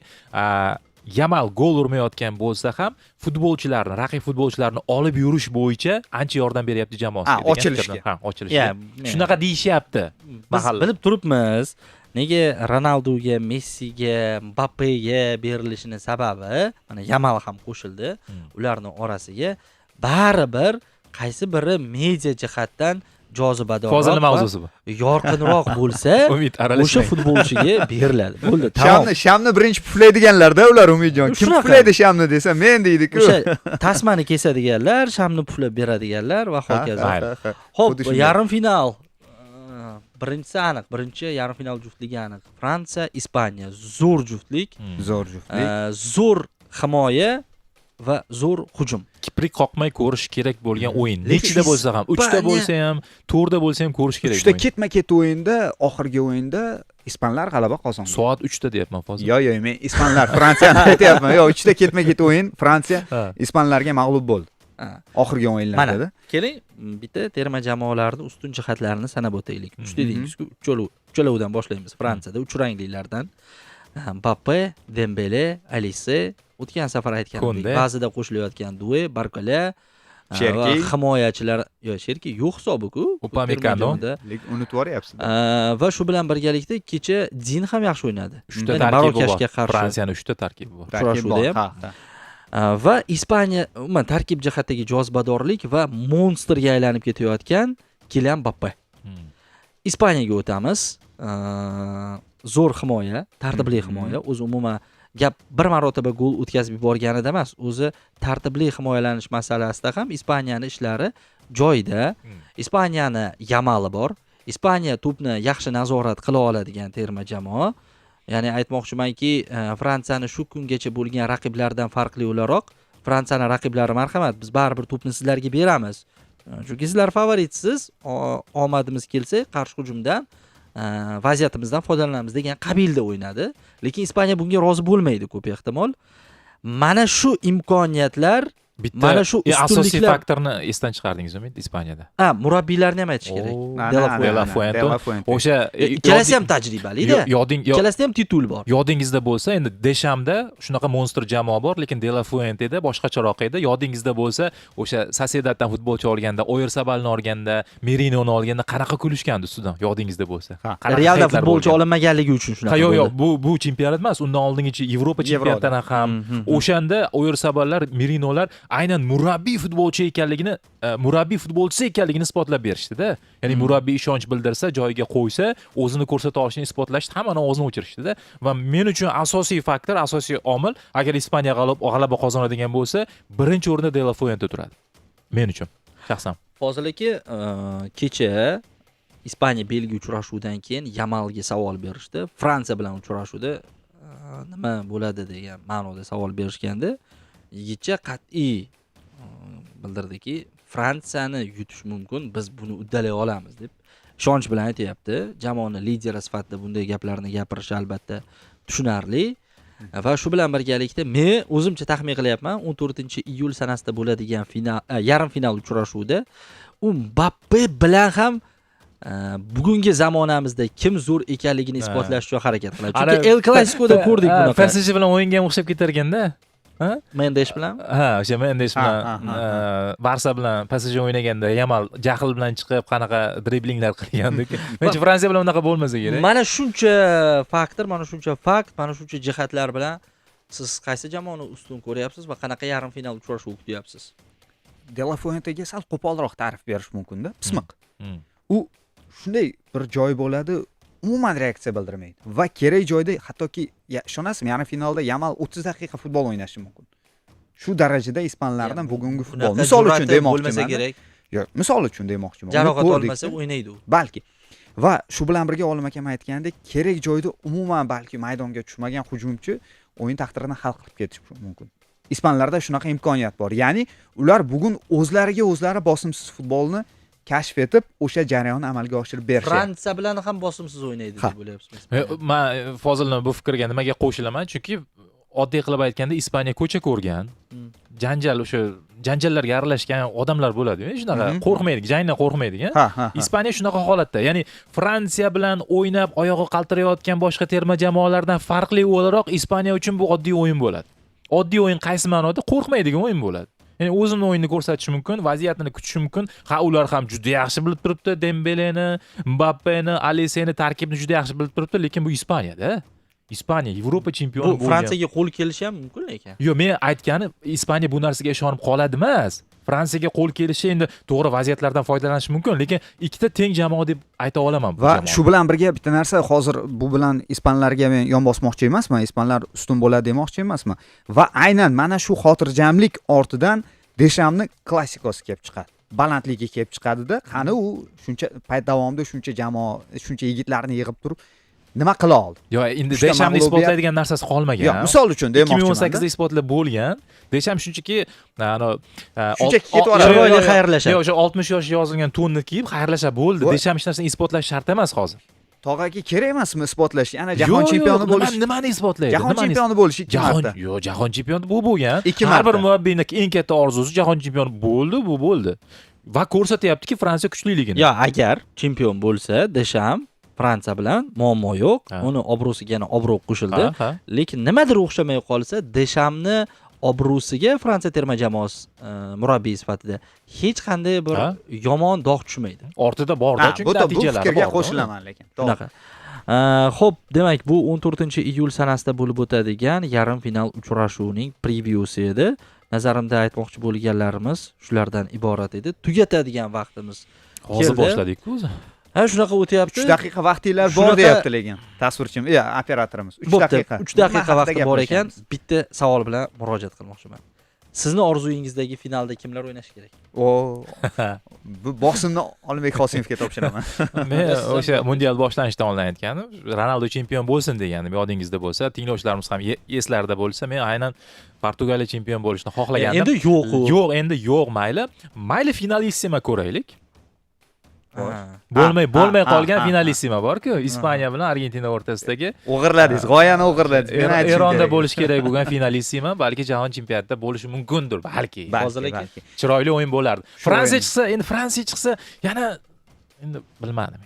Yamal gol urmayotgan bo'lsa ham futbolchilarni, raqib futbolchilarni olib yurish bo'yicha ancha yordam beryapti jamoasiga. Ochilishga. Ha, ochilishga. Shunaqa deyishyapti. Biz bilib turibmiz, nega Ronaldoga, Messiga, Mbappega berilishini sababi, mana Yamal ham qo'shildi ularning orasiga. Baribir qaysi biri media jihatdan jozibadorroq, Fozil mavzusi bu, yorqinroq bo'lsa, o'sha futbolchiga beriladi. Bo'ldi, tamom. Shamni birinchi puflaydiganlar-da ular, Umidjon. Kim puflaydi shamni desa, men deydi-ku. O'sha tasmani kesadiganlar, shamni puflab beradiganlar va hokazo. Xo'p, yarim final. Birinchisi aniq, birinchi yarim final juftligi aniq. Fransiya, Ispaniya zo'r juftlik. Zo'r juftlik. Zo'r himoya va zo'r hujum. Kiprik qoqmay ko'rish kerak bo'lgan o'yin. Nechida bo'lsa ham, 3 ta bo'lsa ham, 4 ta bo'lsa ham ko'rish kerak. 3 ta ketma-ket o'yinda, oxirgi o'yinda ispanlar g'alaba qozondi. Soat 3 ta deyapman hozir. Yo'q, yo'q, men ispanlar Fransiyani aytyapman. Yo'q, 3 ta ketma-ket o'yin Fransiya ispanlarga mag'lub bo'ldi. Oxirgi o'yinlarda. Keling, bitta terma jamoalarning ustun jihatlarini sanab o'taylik. 3 dedingiz-ku, uchalovidan boshlaymiz. Fransiyada uch ranglilardan Mbappe, Dembele, Alise, o'tgan safar aytganimdek, ba'zida qo'shilayotgan Due, Barkola, Cherki, himoyachilar, yo'q, Cherki yo'q hisobi-ku. Upamecano, lekin unutib yuboryapsiz. Va shu bilan birgalikda kecha Din ham yaxshi o'ynadi. 3 ta tarkibi bor. Fransiyaning 3 ta tarkibi bor. Uchrashuvda ham. Va Ispaniya umuman tarkib jihatdagi jozibadorlik va monsterga aylanib ketayotgan Kylian Mbappe. Ispaniyaga o'tamiz. Zo'r himoya, tartibli himoya. O'zi umuman gap bir marotaba gol o'tkazib yuborganida emas, o'zi tartibli himoyalanish masalasida ham Ispaniyaning ishlari joyida. Ispaniyani Yamali bor. Ispaniya to'pni yaxshi nazorat qila oladigan terma jamoa. Ya'ni aytmoqchimanki, Fransiyani shu kungacha bo'lgan raqiblardan farqli o'laroq, Fransiyani raqiblari marhamat, biz baribir to'pni sizlarga beramiz. Chunki sizlar favorisiz, omadimiz kelsa qarshi hujumdan vaziyatimizdan foydalanamiz degan qabilda o'ynadi. Lekin Ispaniya bunga rozi bo'lmaydi ko'p ehtimol. Mana shu imkoniyatlar, mana shu ustunliklar, asosiy faktorni esdan chiqardingiz, Umid, Ispaniyada. Ha, murabbiylarni ham aytish kerak. De La Fuente. O'sha ikkalasi ham tajribali-da. Ikkalasida ham titul bor. Yodingizda bo'lsa, endi Deshamda shunaqa monster jamoa bor, lekin De La Fuenteda boshqacharoq edi. Yodingizda bo'lsa, o'sha Sociedaddan futbolchi olganda, Oyarsabalni olganda, Merinoni olganda qanaqa kulishgandi ustidan, yodingizda bo'lsa. Realda futbolchi olinmaganligi uchun shunaqa bo'ldi. Yo'q, yo'q, bu chempionat emas, undan oldingi Yevropa chempionatidan ham o'shanda Oyarsaballar, Merinolar aynan murabbiy futbolchi ekanligini, murabbiy futbolchisi ekanligini isbotlab berishdida. Ya'ni murabbiy ishonch bildirsa, joyiga qo'ysa, o'zini ko'rsata olishini isbotlashdi, hammani og'zini o'chirishdi-da. Va men uchun asosiy faktor, asosiy omil, agar Ispaniya g'alaba qozonadigan bo'lsa, birinchi o'rinda De La Fuente turadi. Men uchun shaxsan. Fozil aka, kecha Ispaniya Belgiya uchrashuvidan keyin Yamalga savol berishdi. Fransiya bilan uchrashuvda nima bo'ladi degan ma'noda savol berishganda, yigitcha qat'iy bildirdiki, Fransiyani yutish mumkin, biz buni uddalay olamiz deb ishonch bilan aytayapti. Jamoani lideri sifatida bunday gaplarni gapirishi albatta tushunarli. Va shu bilan birgalikda men o'zimcha taxmin qilyapman, 14-iyul sanasida bo'ladigan final, yarim final uchrashuvida u Mbappe bilan ham bugungi zamonamizda kim zo'r ekanligini isbotlash uchun harakat qiladi. Chunki El Clasico'da ko'rdik bunaqa. PSG bilan o'yinga ham o'xshab ketar ekanda. Mendes bilan? Ha, o'sha Mendes bilan, Barsa bilan PSG o'ynaganda Yamal jahl bilan chiqib qanaqa driblinglar qilgandi. Menimcha Fransiya bilan unaqa bo'lmasa kerak. Mana shuncha faktor, mana shuncha fakt, mana shuncha jihatlar bilan siz qaysi jamoani ustun ko'ryapsiz va qanaqa yarim final uchrashuvi kutyapsiz? De La Fuentega sal qo'polroq ta'rif berish mumkin-da, pismiq. U shunday bir joy bo'ladi, umuman reaksiya bildirmaydi va kerak joyda, hattoki ishonasizmi, yarim finalda Yamal 30 daqiqa futbol o'ynashi mumkin. Shu darajada ispanlardan bugungi futbol. Misol uchun demoqchiman. Yo'q, misol uchun demoqchiman. Jarohat olmasa o'ynaydi u. Balki. Va shu bilan birga Olim akam aytgandek, kerak joyda umuman balki maydonga tushmagan hujumchi o'yin taqdirini hal qilib ketishi mumkin. Ispanlarda shunaqa imkoniyat bor. Ya'ni ular bugun o'zlariga o'zlari bosimsiz futbolni kashf etib, o'sha jarayonni amalga oshirib berishyapti. Fransiya bilan ham bosimsiz o'ynaydi deb o'ylayapsizmi? Men Fozilning bu fikriga nimaga qo'shilaman? Chunki oddiy qilib aytganda Ispaniya ko'cha ko'rgan, janjal, o'sha janjallarga aralashgan odamlar bo'ladi-yu, shunaqa qo'rqmaydi, jangdan qo'rqmaydigan. Ispaniya shunaqa holatda, ya'ni Fransiya bilan o'ynab oyog'i qaltirayotgan boshqa terma jamoalardan farqli o'laroq Ispaniya uchun bu oddiy o'yin bo'ladi. Oddiy o'yin qaysi ma'noda? Qo'rqmaydigan o'yin bo'ladi. Ya'ni o'zini o'yinini ko'rsatishi mumkin, vaziyatini kutishi mumkin. Ha, ular ham juda yaxshi bilib turibdi Dembeleni, Mbappeni, Aliseni tarkibni juda yaxshi bilib turibdi, lekin bu Ispaniyada. Ispaniya Yevropa chempioni bo'lgan. Bu Fransiyaga qo'l kelishi ham mumkin lekin. Yo'q, men aytganim Ispaniya bu narsaga ishonib qoladi emas. Fransiyaga qo'l kelishi endi to'g'ri vaziyatlardan foydalanish mumkin, lekin ikkita teng jamoa deb ayta olaman. Va shu bilan birga bitta narsa, hozir bu bilan ispanlarga men yon bosmoqchi emasman, ispanlar ustun bo'ladi demoqchi emasman. Va aynan mana shu xotirjamlik ortidan Deshamni klassikosi kelib chiqadi. balandligiga kelib chiqadida. Qani u shuncha payt davomida shuncha jamoa, shuncha yigitlarni yig'ib turib nima qila oldi? Yo'q, endi Deshamni isbotlaydigan narsasi qolmagan. Yo'q, misol uchun demoqchiman. 2018da isbotlab bo'lgan. Desham shunchaki shunchaki ketib yuboradi. Chiroyli xayrlashadi. Yo'q, o'sha 60 yosh yozilgan to'nni kiyib xayrlasha bo'ldi. Desham hech narsani isbotlash shart emas hozir. Tog'a aka kerak emasmi isbotlash? Yana jahon chempioni bo'lish. Nimani isbotlaydi? Jahon chempioni bo'lish 2 marta. Yo'q, jahon chempioni bu bo'lgan. Har bir murabbiyning eng katta orzusi jahon chempioni bo'ldi, bu bo'ldi. Va ko'rsatyaptiki Fransiya kuchliligini. Yo, agar chempion bo'lsa, Desham Fransiya bilan muammo yo'q. Uni obro'siga yana obro' qo'shildi. Lekin nimadir o'xshamay qolsa, Deshamni obro'siga Fransiya terma jamoasi murabbiy sifatida hech qanday bir yomon dog' tushmaydi. Ortida borda, chunki natijalari bor. Bu fikrga qo'shilaman lekin. Shunaqa. Xo'p, demak, bu 14-iyul sanasida bo'lib o'tadigan yarim final uchrashuvining prevyusi edi. Nazarimda aytmoqchi bo'lganlarimiz shulardan iborat edi. Tugatadigan vaqtimiz hozir boshladik-ku o'zi. Ha, shunaqa o'tyapti. 3 daqiqa vaqtinglar bor deyapti lekin tasvirchim, operatorimiz 3 daqiqa. 3 daqiqa vaqti bor ekan. Bitta savol bilan murojaat qilmoqchiman. Sizni orzuyingizdagi finalda kimlar o'ynashi kerak? O, bu bosimni Olimбек Qosimovga topshiraman. Men o'sha mundial boshlanishidan oldin aytganim, Ronaldo chempion bo'lsin deganim yodingizda bo'lsa, tinglovchilarimiz ham eslarida bo'lsa, men aynan Portugaliya chempion bo'lishini xohlagandim. Endi yo'q u. Yo'q, endi yo'q, mayli. Mayli finalissima ko'raylik. Bo'lmay qolgan finalissima bor-ku, Ispaniya bilan Argentina o'rtasidagi. O'g'irladingiz, g'oyani o'g'irladingiz. Men aytishim kerak. Eronda bo'lishi kerak bo'lgan finalissima balki jahon chempionatida bo'lishi mumkindir, balki. Chiroyli o'yin bo'lardi. Fransiya chiqsa, endi Fransiya chiqsa, yana endi bilmadim.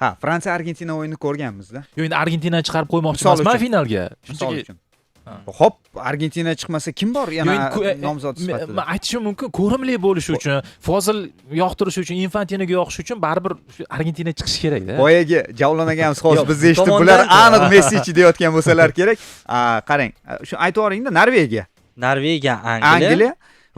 Ha, Fransiya Argentina o'yinini ko'rganmiz-da. Yo'q, endi Argentinani chiqarib qo'ymoqchi emasman finalga. Shunchaki Xo'p, Argentina chiqmasa kim bor yana nomzod sifatida? Men aytishim mumkin, ko'rimli bo'lishi uchun, Fozil yoqtirish uchun, Infantinoga yoqish uchun baribir Argentina chiqishi kerak-da. Boyagi Javlon akamiz hozir bizni eshitib, bular aniq Messichi deyotgan bo'lsalar kerak. Qarang, shu aytib yuboringda, Norvegiya. Norvegiya, Angliya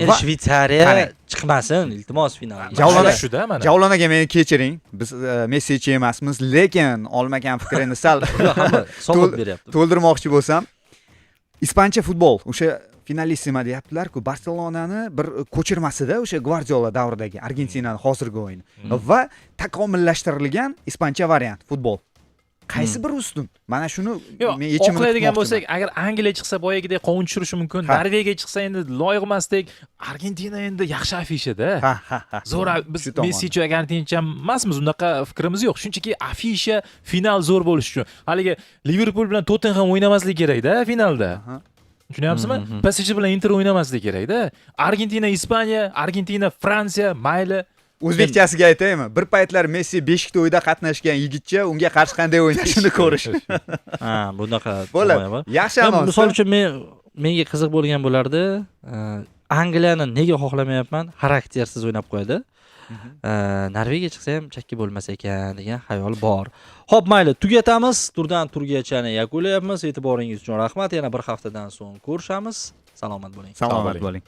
va Shvetsariya chiqmasin, iltimos finalga. Javlon shuda mana. Javlon aka meni kechiring, biz Messichi emasmiz, lekin olmagan fikrini sal hisob beryapti. To'ldirmoqchi bo'lsam, ispancha futbol o'sha finalissima deyaptilar-ku, Barselonani bir ko'chirmasida o'sha Guardiola davridagi Argentinani hozirgi o'yini va takomillashtirilgan ispancha variant futbol. Qaysi bir ustun? Mana shuni men yechimini oqlaydigan bo'lsak, agar Angliya chiqsa boyagidek qovun tushirishi mumkin, Norvegiya chiqsa endi loyiq emasdek, Argentina endi yaxshi afishada. Zo'r, biz Messichi Argentincha emasmiz, unaqa fikrimiz yo'q. Shunchaki afisha final zo'r bo'lishi uchun. Haligi Liverpool bilan Tottenham o'ynamasligi kerak-da finalda. Tushunyapsizmi? PSG bilan Inter o'ynamasligi kerak-da. Argentina, Ispaniya, Argentina, Fransiya, mayli. O'zbekchasiga aytaymi? Bir paytlar Messi 5 ta o'yinda qatnashgan yigitcha, unga qarshi qanday o'ynashini ko'rish. Ha, bunaqa bo'ladi. Yaxshi anons. Misol uchun menga qiziq bo'lgan bo'lardi. Angliyani nega xohlamayapman? Xaraktersiz o'ynab qo'yadi. Norvegiya chiqsa ham chakki bo'lmas ekan degan xayol bor. Xo'p, mayli, tugatamiz. Turdan turgachani yakunlayapmiz. E'tiboringiz uchun rahmat. Yana bir haftadan so'ng ko'rishamiz. Salomat bo'ling. Salomat bo'ling.